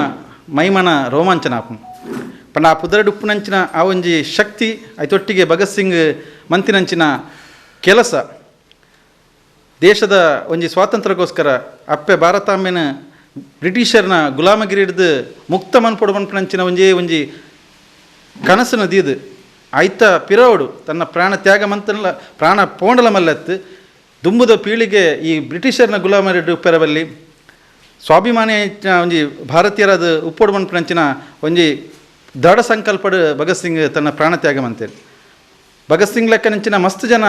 [SPEAKER 13] ಮೈಮನ ರೋಮಾಂಚನ ಆಪು ಪಂಡ ಆ ಪುದರಡು ಉಪ್ಪುನಂಚಿನ ಆ ಒಂಜಿ ಶಕ್ತಿ ಐತೊಟ್ಟಿಗೆ ಭಗತ್ ಸಿಂಗ್ ಮಂತಿನಂಚಿನ ಕೆಲಸ ದೇಶದ ಒಂಜಿ ಸ್ವಾತಂತ್ರ್ಯಕ್ಕೋಸ್ಕರ ಅಪ್ಪೆ ಭಾರತಾಂಬೆನ ಬ್ರಿಟಿಷರ್ನ ಗುಲಾಮಗಿರಿ ಹಿಡಿದು ಮುಕ್ತ ಮನ್ಪೊಡು ಮನ್ಪುನಂಚಿನ ಒಂಜೇ ಒಂಜಿ ಕನಸು ನದಿಯದು ಆಯ್ತ ಪಿರವಡು ತನ್ನ ಪ್ರಾಣ ತ್ಯಾಗ ಮಂತನಲ ಪ್ರಾಣ ಪೋಂಡಲ ಮಲ್ಲತ್ತು ದುಂಬುದ ಪೀಳಿಗೆ ಈ ಬ್ರಿಟಿಷರ್ನ ಗುಲಾಮರಿ ಉಪ್ಪೆರವಲ್ಲಿ ಸ್ವಾಭಿಮಾನಿ ಒಂಜಿ ಭಾರತೀಯರಾದ ಉಪ್ಪೊಡು ಮನ್ಪುನಂಚಿನ ಒಂಜಿ ದೃಢ ಸಂಕಲ್ಪಡು ಭಗತ್ ಸಿಂಗ್ ತನ್ನ ಪ್ರಾಣ ತ್ಯಾಗ ಮಂತೇರು. ಭಗತ್ ಸಿಂಗ್ ಲೆಕ್ಕನಂಚಿನ ಮಸ್ತ್ ಜನ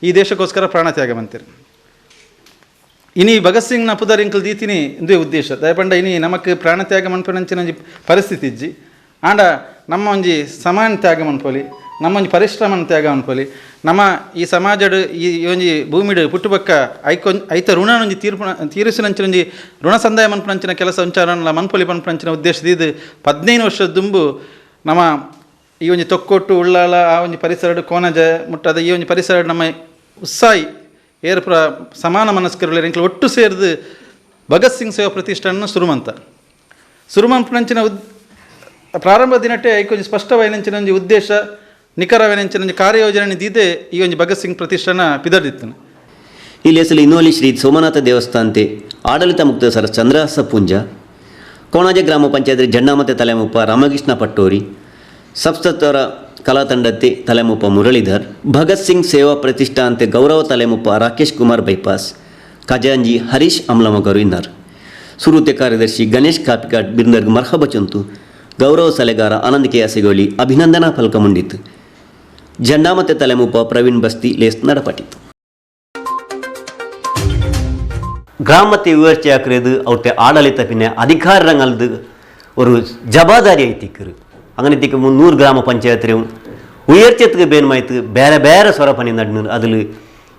[SPEAKER 13] ಈ ದೇಶಕ್ಕೋಸ್ಕರ ಪ್ರಾಣ ತ್ಯಾಗ ಮಂತೇರು. ಇನಿ ಭಗತ್ ಸಿಂಗ್ನ ಪುದರ್ ಇಂಕಲ್ ದೀತಿನಿ ಇಂದುವೆ ಉದ್ದೇಶ. ದಯಪಂಡ ಇನಿ ನಮಕ್ ಪ್ರಾಣತ್ಯಾಗ ಮನ್ಪುನಂಚಿನ ಒಂಜಿ ಪರಿಸ್ಥಿತಿ ಇಜ್ಜಿ. ಆಂಡ ನಮ್ಮ ಒಂಜಿ ಸಮಾನ ತ್ಯಾಗ ಮನ್ಪೊಲಿ, ನಮ್ಮ ಒಂಜಿ ಪರಿಶ್ರಮನ ತ್ಯಾಗ ಮನ್ಪೊಲಿ, ನಮ್ಮ ಈ ಸಮಾಜಡ್ ಈ ಒಂಜಿ ಭೂಮಿಡ್ ಪುಟ್ಟುಬಕ್ಕ ಐತ ಋಣನೊಂಜಿ ತೀರಿಸಿನಂಚಿನ ಒಂಜಿ ಋಣ ಸಂದಾಯ ಮನ್ಪುನಂಚಿನ ಕೆಲಸ ಒಂಚಾರನ್ಲ ಮನ್ಪೊಲಿ ಪನ್ಪುನಂಚಿನ ಉದ್ದೇಶ ದೀದ್ 15 ವರ್ಷದ ದುಂಬು ನಮ್ಮ ಈ ಒಂಜಿ ತೊಕ್ಕೊಟ್ಟು ಉಳ್ಳಾಲ ಆ ಒಂಜಿ ಪರಿಸರಡ್ ಕೋನಜ ಮುಟ್ಟದ ಈ ಒಂಜಿ ಪರಿಸರಡ್ ನಮ್ಮ ಉತ್ಸಾಹಿ ಏರ್ಪುರ ಸಮಾನ ಮನಸ್ಕರುಗಳು ಎಂಕ್ಲು ಒಟ್ಟು ಸೇರಿದು ಭಗತ್ ಸಿಂಗ್ ಸೇವಾ ಪ್ರತಿಷ್ಠಾನ ಸುರುಮಂತ ಸುರುಮಂಪನಂಚಿನ ಪ್ರಾರಂಭ ದಿನಟ್ಟೆ ಐಕೊಂಜಿ ಸ್ಪಷ್ಟವಾಯಿನಂಚಿನ ಒಂಜಿ ಉದ್ದೇಶ ನಿಖರವಾಯಿನಂಚಿನ ಒಂಜಿ ಕಾರ್ಯಯೋಜನೆ ದೀದೆ ಈ ಒಂಜಿ ಭಗತ್ ಸಿಂಗ್ ಪ್ರತಿಷ್ಠಾನ ಪಿದರ್ದಿತ್ತನು.
[SPEAKER 1] ಈ ಲೇಸಲು ಇನ್ನೋಲಿ ಶ್ರೀ ಸೋಮನಾಥ ದೇವಸ್ಥಾನತೆ ಆಡಳಿತ ಮುಕ್ತ ಸರ್ ಚಂದ್ರಹಾಸ ಪೂಂಜ, ಕೋಣಾಜೆ ಗ್ರಾಮ ಪಂಚಾಯತ್ ಜಣ್ಣಾಮತೆ ತಲೆಮುಪ್ಪ ರಾಮಕೃಷ್ಣ ಪಟ್ಟೋರಿ, ಸಪ್ತತ್ವರ ಕಲಾತಂಡತೆ ತಲೆಮುಪ್ಪ ಮುರಳೀಧರ್, ಭಗತ್ ಸಿಂಗ್ ಸೇವಾ ಪ್ರತಿಷ್ಠಾನತೆ ಗೌರವ ತಲೆಮುಪ್ಪ ರಾಕೇಶ್ ಕುಮಾರ್ ಬೈಪಾಸ್, ಖಜಾಂಜಿ ಹರೀಶ್ ಅಮ್ಲಮಗರು ಇನ್ನಾರ್, ಸುರೂತೆ ಕಾರ್ಯದರ್ಶಿ ಗಣೇಶ್ ಕಾಪಿಕಾಟ್ ಬಿರ್ನರ್ಗ್ ಮರ್ಹಬ ಚಂತು, ಗೌರವ ಸಲೆಗಾರ ಆನಂದ್ ಕೆ ಅಸೆಗೋಳಿ ಅಭಿನಂದನಾ ಫಲಕ ಮುಂಡಿತ್ತು. ಜಂಡಾಮತೆ ತಲೆಮುಪ್ಪ ಪ್ರವೀಣ್ ಬಸ್ತಿ ಲೇಸ್ ನಡಪಟ್ಟಿತ್ತು. ಗ್ರಾಮತೆ ವಿವರ್ಚೆ ಆಕ್ರೇದು ಅವ್ರತೆ ಆಡಳಿತ ಪಿನ್ನೆ ಅಧಿಕಾರ ರಂಗಲ್ದು ഒരു ಜವಾಬ್ದಾರಿ ಐತಿಕ್ಕರು. അങ്ങനെ 300 ಗ್ರಾಮ ಪಂಚಾಯತ್ ഉയർച്ചத்துக்கு ಬೇನ್ಮಾಯ್ತು ಬೇರೆ ಬೇರೆ ಸ್ವರಪನಿ ನಡ್ನೂರು, അതിൽ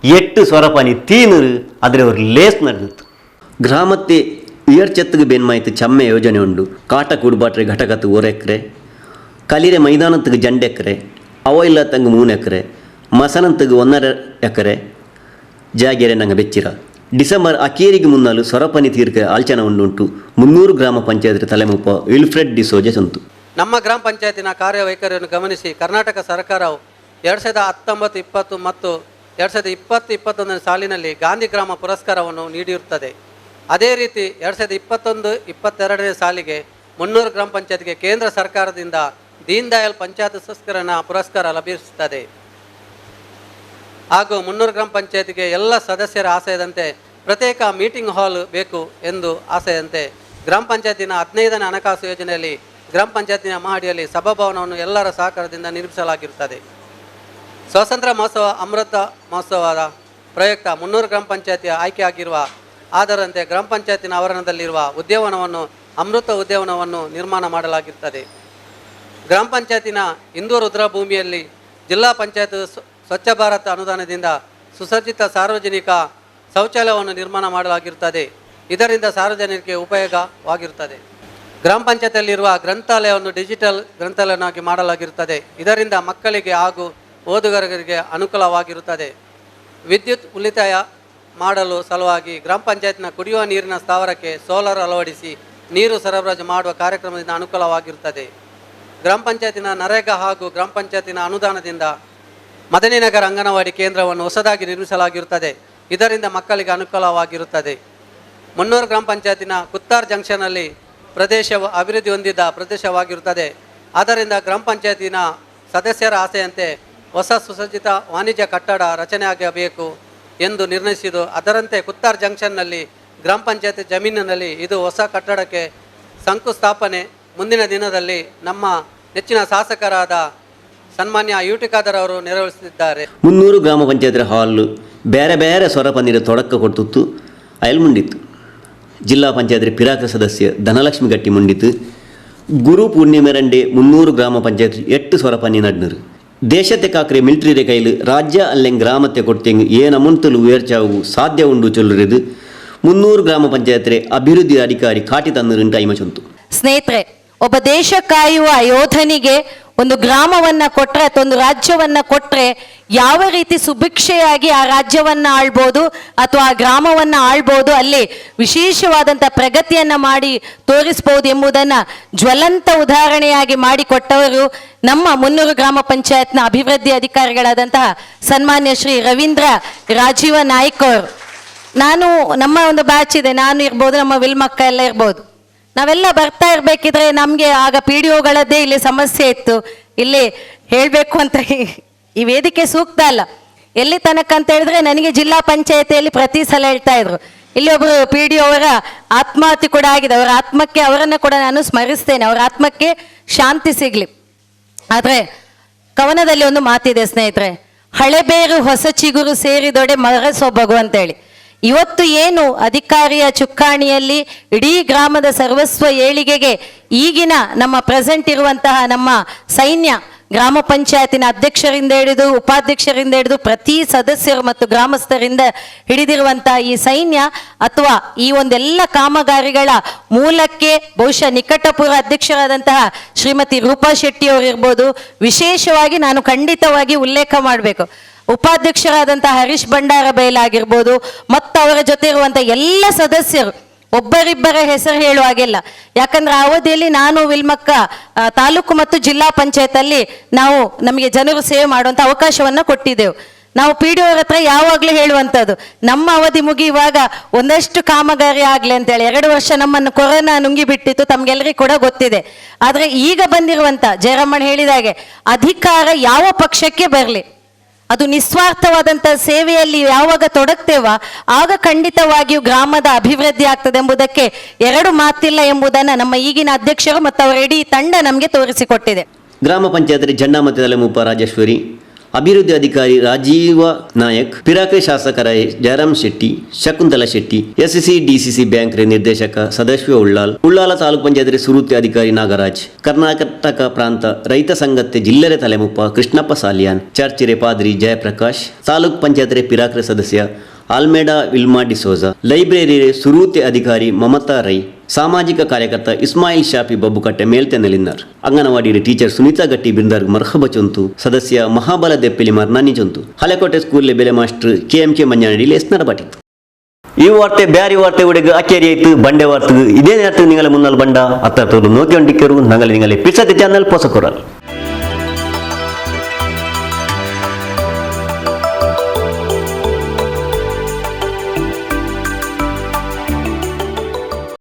[SPEAKER 1] 8 ಸ್ವರಪನಿ ತೀನೂರು, അതിൽ ഒരു ಲೇಸ್ ನಡೆದಿತ್ತು. ಗ್ರಾಮത്തെ ಉಯರ್ಚತ್ತಿಗೆ ಬೇನ್ಮಾಯ್ತು ಚಮ್ಮೆ ಯೋಜನೆ ಉಂಡು. ಕಾಟ ಕೂಡುಬಾಟ್ರೆ ಘಟಕತ್ತು 1 ಎಕರೆ, ಕಲಿರೆ ಮೈದಾನತ್ತಿಗೆ 2 ಎಕರೆ, ಅವ ಇಲ್ಲ ತಂಗ 3 ಎಕರೆ, ಮಸನಂತಗೆ 1.5 ಎಕರೆ ಜಾಗೆರೆ ನಂಗೆ ಬೆಚ್ಚಿರ. ಡಿಸೆಂಬರ್ ಅಕೇರಿಗೆ ಮುನ್ನಾಲು ಸೊರಪನಿ ತೀರ್ಕ ಆಲ್ಚನ ಉಂಡುಂಟು 300 ಗ್ರಾಮ ಪಂಚಾಯತ್ ತಲೆಮುಪ್ಪ ವಿಲ್ಫ್ರೆಡ್ ಡಿಸೋಜೆ ಸಂತು.
[SPEAKER 14] ನಮ್ಮ ಗ್ರಾಮ ಪಂಚಾಯತಿನ ಕಾರ್ಯವೈಖರಿಯನ್ನು ಗಮನಿಸಿ ಕರ್ನಾಟಕ ಸರ್ಕಾರವು 2019-20 ಮತ್ತು 2020-21 ಸಾಲಿನಲ್ಲಿ ಗಾಂಧಿ ಗ್ರಾಮ ಪುರಸ್ಕಾರವನ್ನು ನೀಡಿರುತ್ತದೆ. ಅದೇ ರೀತಿ 2021-22 ಸಾಲಿಗೆ 300 ಗ್ರಾಮ ಪಂಚಾಯತ್ಗೆ ಕೇಂದ್ರ ಸರ್ಕಾರದಿಂದ ದೀನ್ ದಯಾಳ್ ಪಂಚಾಯತ್ ಸಂಸ್ಕರಣ ಪುರಸ್ಕಾರ ಲಭಿಸುತ್ತದೆ. ಹಾಗೂ 300 ಗ್ರಾಮ ಪಂಚಾಯತ್ಗೆ ಎಲ್ಲ ಸದಸ್ಯರ ಆಶಯದಂತೆ ಪ್ರತ್ಯೇಕ ಮೀಟಿಂಗ್ ಹಾಲ್ ಬೇಕು ಎಂದು ಆಶಯದಂತೆ ಗ್ರಾಮ ಪಂಚಾಯತಿನ 15ನೇ ಹಣಕಾಸು ಯೋಜನೆಯಲ್ಲಿ ಗ್ರಾಮ ಪಂಚಾಯತಿನ ಮಹಡಿಯಲ್ಲಿ ಸಭಾಭವನವನ್ನು ಎಲ್ಲರ ಸಹಕಾರದಿಂದ ನಿರ್ಮಿಸಲಾಗಿರುತ್ತದೆ. ಸ್ವಾತಂತ್ರ್ಯ ಮಹೋತ್ಸವ ಅಮೃತ ಮಹೋತ್ಸವದ ಪ್ರಯುಕ್ತ 300 ಗ್ರಾಮ ಪಂಚಾಯತಿಯ ಆಯ್ಕೆಯಾಗಿರುವ ಆದರಂತೆ ಗ್ರಾಮ ಪಂಚಾಯತಿನ ಆವರಣದಲ್ಲಿರುವ ಉದ್ಯಾನವನವನ್ನು ಅಮೃತ ಉದ್ಯಾನವನ್ನು ನಿರ್ಮಾಣ ಮಾಡಲಾಗಿರುತ್ತದೆ. ಗ್ರಾಮ ಪಂಚಾಯತಿನ ಹಿಂದೂ ರುದ್ರಭೂಮಿಯಲ್ಲಿ ಜಿಲ್ಲಾ ಪಂಚಾಯತ್ ಸ್ವಚ್ಛ ಭಾರತ ಅನುದಾನದಿಂದ ಸುಸಜ್ಜಿತ ಸಾರ್ವಜನಿಕ ಶೌಚಾಲಯವನ್ನು ನಿರ್ಮಾಣ ಮಾಡಲಾಗಿರುತ್ತದೆ. ಇದರಿಂದ ಸಾರ್ವಜನಿಕರಿಗೆ ಉಪಯೋಗವಾಗಿರುತ್ತದೆ. ಗ್ರಾಮ ಪಂಚಾಯತಿಯಲ್ಲಿರುವ ಗ್ರಂಥಾಲಯವನ್ನು ಡಿಜಿಟಲ್ ಗ್ರಂಥಾಲಯವನ್ನಾಗಿ ಮಾಡಲಾಗಿರುತ್ತದೆ. ಇದರಿಂದ ಮಕ್ಕಳಿಗೆ ಹಾಗೂ ಓದುಗರಿಗೆ ಅನುಕೂಲವಾಗಿರುತ್ತದೆ. ವಿದ್ಯುತ್ ಉಳಿತಾಯ ಮಾಡಲು ಸಲುವಾಗಿ ಗ್ರಾಮ ಪಂಚಾಯತ್ನ ಕುಡಿಯುವ ನೀರಿನ ಸ್ಥಾವರಕ್ಕೆ ಸೋಲಾರ್ ಅಳವಡಿಸಿ ನೀರು ಸರಬರಾಜು ಮಾಡುವ ಕಾರ್ಯಕ್ರಮದಿಂದ ಅನುಕೂಲವಾಗಿರುತ್ತದೆ. ಗ್ರಾಮ ಪಂಚಾಯತಿನ ನರೇಗಾ ಹಾಗೂ ಗ್ರಾಮ ಪಂಚಾಯತಿನ ಅನುದಾನದಿಂದ ಮದನಿನಗರ ಅಂಗನವಾಡಿ ಕೇಂದ್ರವನ್ನು ಹೊಸದಾಗಿ ನಿರ್ಮಿಸಲಾಗಿರುತ್ತದೆ. ಇದರಿಂದ ಮಕ್ಕಳಿಗೆ ಅನುಕೂಲವಾಗಿರುತ್ತದೆ. 300 ಗ್ರಾಮ ಪಂಚಾಯತಿನ ಕುತ್ತಾರ್ ಜಂಕ್ಷನ್ನಲ್ಲಿ ಪ್ರದೇಶವು ಅಭಿವೃದ್ಧಿ ಹೊಂದಿದ ಪ್ರದೇಶವಾಗಿರುತ್ತದೆ. ಆದ್ದರಿಂದ ಗ್ರಾಮ ಪಂಚಾಯತಿನ ಸದಸ್ಯರ ಆಸೆಯಂತೆ ಹೊಸ ಸುಸಜ್ಜಿತ ವಾಣಿಜ್ಯ ಕಟ್ಟಡ ರಚನೆಯಾಗಬೇಕು ಎಂದು ನಿರ್ಣಯಿಸಿದ್ದು, ಅದರಂತೆ ಕುತ್ತಾರ್ ಜಂಕ್ಷನ್ನಲ್ಲಿ ಗ್ರಾಮ ಪಂಚಾಯತಿ ಜಮೀನಿನಲ್ಲಿ ಇದು ಹೊಸ ಕಟ್ಟಡಕ್ಕೆ ಶಂಕುಸ್ಥಾಪನೆ ಮುಂದಿನ ದಿನದಲ್ಲಿ ನಮ್ಮ ನೆಚ್ಚಿನ ಶಾಸಕರಾದ ಸನ್ಮಾನ್ಯ ಯುಟಿ ಖಾದರ್ ಅವರು ನೆರವೇರಿಸಿದ್ದಾರೆ.
[SPEAKER 1] 300 ಗ್ರಾಮ ಪಂಚಾಯತ್ ಹಾಲ್ ಬೇರೆ ಬೇರೆ ಸ್ವರಪನೀರ ತೊಡಕ ಕೊಡ್ತಿತ್ತು ಅಯಲ್ ಮುಂಡಿತ್ತು. ಜಿಲ್ಲಾ ಪಂಚಾಯತ್ ಪಿರಾಕ ಸದಸ್ಯ ಧನಲಕ್ಷ್ಮಿ ಗಟ್ಟಿ ಮುಂಡಿತು. ಗುರು ಪೂರ್ಣಿಮೆ ರಂಡೆ 300 ಗ್ರಾಮ ಪಂಚಾಯತ್ 8 ಸ್ವರಪನಿ ನಡ್ನರು. ದೇಶತೆ ಕಾಕ್ರೆ ಮಿಲಿಟರಿ ಕೈಲು ರಾಜ್ಯ ಅಲ್ಲೆಂಗ್ ಗ್ರಾಮത്തെ ಕೊಡ್ತೆಂಗ್ ಏನ ಮುಂತಲು ಉಯರ್ಚಾವು ಸಾಧ್ಯ ಉಂಡು ಚೊಲ್ಲುರಿದು 300 ಗ್ರಾಮ ಪಂಚಾಯತ್ರೆ ಅಭಿವೃದ್ಧಿ ಅಧಿಕಾರಿ ಕಾಟಿ ತನ್ನರು ಐಮಚೊಂತು.
[SPEAKER 15] ಸ್ನೇಹಿತರೆ, ಒಬ್ಬ ದೇಶ ಕಾಯುವ ಯೋಧನಿಗೆ ಒಂದು ಗ್ರಾಮವನ್ನ ಕೊಟ್ರೆ ಅಥವಾ ಒಂದು ರಾಜ್ಯವನ್ನ ಕೊಟ್ರೆ ಯಾವ ರೀತಿ ಸುಭಿಕ್ಷೆಯಾಗಿ ಆ ರಾಜ್ಯವನ್ನ ಆಳ್ಬೋದು ಅಥವಾ ಆ ಗ್ರಾಮವನ್ನ ಆಳ್ಬೋದು, ಅಲ್ಲಿ ವಿಶೇಷವಾದಂಥ ಪ್ರಗತಿಯನ್ನ ಮಾಡಿ ತೋರಿಸ್ಬೋದು ಎಂಬುದನ್ನ ಜ್ವಲಂತ ಉದಾಹರಣೆಯಾಗಿ ಮಾಡಿಕೊಟ್ಟವರು ನಮ್ಮ 300 ಗ್ರಾಮ ಪಂಚಾಯತ್ನ ಅಭಿವೃದ್ಧಿ ಅಧಿಕಾರಿಗಳಾದಂತಹ ಸನ್ಮಾನ್ಯ ಶ್ರೀ ರವೀಂದ್ರ ರಾಜೀವ ನಾಯ್ಕ್ ಅವರು. ನಾನು ನಮ್ಮ ಒಂದು ಬ್ಯಾಚ್ ಇದೆ, ನಾನು ಇರ್ಬೋದು, ನಮ್ಮ ವಿಲ್ಮಕ್ಕ ಎಲ್ಲ ಇರ್ಬೋದು, ನಾವೆಲ್ಲ ಬರ್ತಾ ಇರಬೇಕಿದ್ರೆ ನಮಗೆ ಆಗ PDOಗಳದ್ದೇ ಇಲ್ಲಿ ಸಮಸ್ಯೆ ಇತ್ತು. ಇಲ್ಲಿ ಹೇಳಬೇಕು ಅಂತ ಈ ವೇದಿಕೆ ಸೂಕ್ತ ಅಲ್ಲ. ಎಲ್ಲಿ ತನಕ ಅಂತ ಹೇಳಿದ್ರೆ ನನಗೆ ಜಿಲ್ಲಾ ಪಂಚಾಯತಿಯಲ್ಲಿ ಪ್ರತಿ ಸಲ ಹೇಳ್ತಾ ಇದ್ರು. ಇಲ್ಲಿ ಒಬ್ಬರು PDO ಅವರ ಆತ್ಮಹತ್ಯೆ ಕೂಡ ಆಗಿದೆ. ಅವರ ಆತ್ಮಕ್ಕೆ, ಅವರನ್ನು ಕೂಡ ನಾನು ಸ್ಮರಿಸ್ತೇನೆ, ಅವರ ಆತ್ಮಕ್ಕೆ ಶಾಂತಿ ಸಿಗಲಿ. ಆದರೆ ಕವನದಲ್ಲಿ ಒಂದು ಮಾತಿದೆ ಸ್ನೇಹಿತರೆ, ಹಳೆಬೇರು ಹೊಸ ಚಿಗುರು ಸೇರಿದೊಡೆ ಮರ ಸೊಬಗು ಅಂತೇಳಿ. ಇವತ್ತು ಏನು ಅಧಿಕಾರಿಯ ಚುಕ್ಕಾಣಿಯಲ್ಲಿ ಇಡೀ ಗ್ರಾಮದ ಸರ್ವಸ್ವ ಏಳಿಗೆಗೆ ಈಗಿನ ನಮ್ಮ ಪ್ರೆಸೆಂಟ್ ಇರುವಂತಹ ನಮ್ಮ ಸೈನ್ಯ, ಗ್ರಾಮ ಪಂಚಾಯತಿನ ಅಧ್ಯಕ್ಷರಿಂದ ಹಿಡಿದು ಉಪಾಧ್ಯಕ್ಷರಿಂದ ಹಿಡಿದು ಪ್ರತಿ ಸದಸ್ಯರು ಮತ್ತು ಗ್ರಾಮಸ್ಥರಿಂದ ಹಿಡಿದಿರುವಂತಹ ಈ ಸೈನ್ಯ ಅಥವಾ ಈ ಒಂದೆಲ್ಲ ಕಾಮಗಾರಿಗಳ ಮೂಲಕ್ಕೆ ಬಹುಶಃ ನಿಕಟಪೂರ್ವ ಅಧ್ಯಕ್ಷರಾದಂತಹ ಶ್ರೀಮತಿ ರೂಪಾ ಶೆಟ್ಟಿ ಅವರು ಇರ್ಬೋದು. ವಿಶೇಷವಾಗಿ ನಾನು ಖಂಡಿತವಾಗಿ ಉಲ್ಲೇಖ ಮಾಡಬೇಕು, ಉಪಾಧ್ಯಕ್ಷರಾದಂತಹ ಹರೀಶ್ ಭಂಡಾರ ಬೈಲ್ ಆಗಿರ್ಬೋದು ಮತ್ತು ಅವರ ಜೊತೆ ಇರುವಂತಹ ಎಲ್ಲ ಸದಸ್ಯರು, ಒಬ್ಬರಿಬ್ಬರ ಹೆಸರು ಹೇಳುವ ಹಾಗಿಲ್ಲ. ಯಾಕಂದ್ರೆ ಆ ಅವಧಿಯಲ್ಲಿ ನಾನು ವಿಲ್ಮಕ್ಕ ತಾಲೂಕು ಮತ್ತು ಜಿಲ್ಲಾ ಪಂಚಾಯತಲ್ಲಿ ನಾವು ನಮಗೆ ಜನರು ಸೇವೆ ಮಾಡುವಂಥ ಅವಕಾಶವನ್ನು ಕೊಟ್ಟಿದ್ದೆವು. ನಾವು ಪಿ ಡಿ ಅವರ ಹತ್ರ ಯಾವಾಗಲೂ ಹೇಳುವಂಥದ್ದು, ನಮ್ಮ ಅವಧಿ ಮುಗಿಯುವಾಗ ಒಂದಷ್ಟು ಕಾಮಗಾರಿ ಆಗಲಿ ಅಂತೇಳಿ. 2 ವರ್ಷ ನಮ್ಮನ್ನು ಕೊರೋನಾ ನುಂಗಿ ಬಿಟ್ಟಿತ್ತು, ತಮಗೆಲ್ಲರಿಗೂ ಕೂಡ ಗೊತ್ತಿದೆ. ಆದರೆ ಈಗ ಬಂದಿರುವಂಥ ಜಯರಾಮಣ್ಣ ಹೇಳಿದಾಗೆ ಅಧಿಕಾರ ಯಾವ ಪಕ್ಷಕ್ಕೆ ಬರಲಿ, ಅದು ನಿಸ್ವಾರ್ಥವಾದಂಥ ಸೇವೆಯಲ್ಲಿ ಯಾವಾಗ ತೊಡಗ್ತೇವ ಆಗ ಖಂಡಿತವಾಗಿಯೂ ಗ್ರಾಮದ ಅಭಿವೃದ್ಧಿ ಆಗ್ತದೆ ಎಂಬುದಕ್ಕೆ 2 ಮಾತಿಲ್ಲ ಎಂಬುದನ್ನು ನಮ್ಮ ಈಗಿನ ಅಧ್ಯಕ್ಷರು ಮತ್ತು ಅವರ ಇಡೀ ತಂಡ ನಮಗೆ ತೋರಿಸಿಕೊಟ್ಟಿದೆ.
[SPEAKER 1] ಗ್ರಾಮ ಪಂಚಾಯತ್ ಜಂಡಾ ಮಧ್ಯದಲ್ಲಿ ಮುಪ್ಪ ರಾಜೇಶ್ವರಿ, ಅಭಿವೃದ್ಧಿ ಅಧಿಕಾರಿ ರಾಜೀವ ನಾಯಕ್, ಪಿರಾಕ್ರೆ ಶಾಸಕರ ಜಯರಾಮ್ ಶೆಟ್ಟಿ, ಶಕುಂತಲಾ ಶೆಟ್ಟಿ, ಎಸ್ಸಿಸಿ ಡಿಸಿಸಿ ಬ್ಯಾಂಕ್ ನಿರ್ದೇಶಕ ಸದಾಶಿವ ಉಳ್ಳಾಲ್, ಉಳ್ಳಾಲ ತಾಲೂಕು ಪಂಚಾಯತ್ ಸುರೂತಿ ಅಧಿಕಾರಿ ನಾಗರಾಜ್, ಕರ್ನಾಟಕ ಪ್ರಾಂತ ರೈತ ಸಂಘತೆ ಜಿಲ್ಲೆರೆ ತಲೆಮುಪ್ಪ ಕೃಷ್ಣಪ್ಪ ಸಾಲಿಯಾನ್, ಚರ್ಚಿರೆ ಪಾದ್ರಿ ಜಯಪ್ರಕಾಶ್, ತಾಲೂಕು ಪಂಚಾಯತ್ ಪಿರಾಕ್ರೆ ಸದಸ್ಯ ಆಲ್ಮೇಡಾ ವಿಲ್ಮಾ ಡಿಸೋಜಾ, ಲೈಬ್ರರಿ ಸುರೂತಿ ಅಧಿಕಾರಿ ಮಮತಾ ರೈ, ಸಾಮಾಜಿಕ ಕಾರ್ಯಕರ್ತ ಇಸ್ಮಾಯಿಲ್ ಶಾಫಿ ಬಬ್ಬುಕಟ್ಟೆ ಮೇಲ್ತೆನಲಿನ್ನಾರ್, ಅಂಗನವಾಡಿ ಟೀಚರ್ ಸುನೀತಾ ಗಟ್ಟಿ ಬಿಂದಾರ್ಗ್ ಮರ್ಹಬ ಚೊಂತು, ಸದಸ್ಯ ಮಹಾಬಲ ದೆಪ್ಪೆಲಿ ಮರ್ನಾನಿ ಚೊಂತು, ಹಲೆಕೋಟೆ ಸ್ಕೂಲ್ ಬೆಲೆ ಮಾಸ್ಟರ್ ಕೆಎಂಕೆ ಮಂಜಾನಡಿ ಲೇಸ್ನರ ಬಾಟಿತ್ತು. ಈ ವಾರ್ತೆ ಬ್ಯಾರಿ ವಾರ್ತೆ ಉಡೆಗ್ ಅಕ್ಕೇರಿ ಆಯ್ತು ಬಂಡೆ ವಾರ್ತೆ ಇದೇ ನೇರತ್ತು ನಿಂಗಲ ಮುನ್ನಲ್ಲಿ ಬಂಡ ಅತ್ತ ನೋಕಿ ಹೊಂಟಿಕ್ಕರು ನಂಗಲೆ ನಿಂಗಲೆ ಪಿಸತಿ ಚಾನಲ್ ಪೊಸಕೊರಲ್.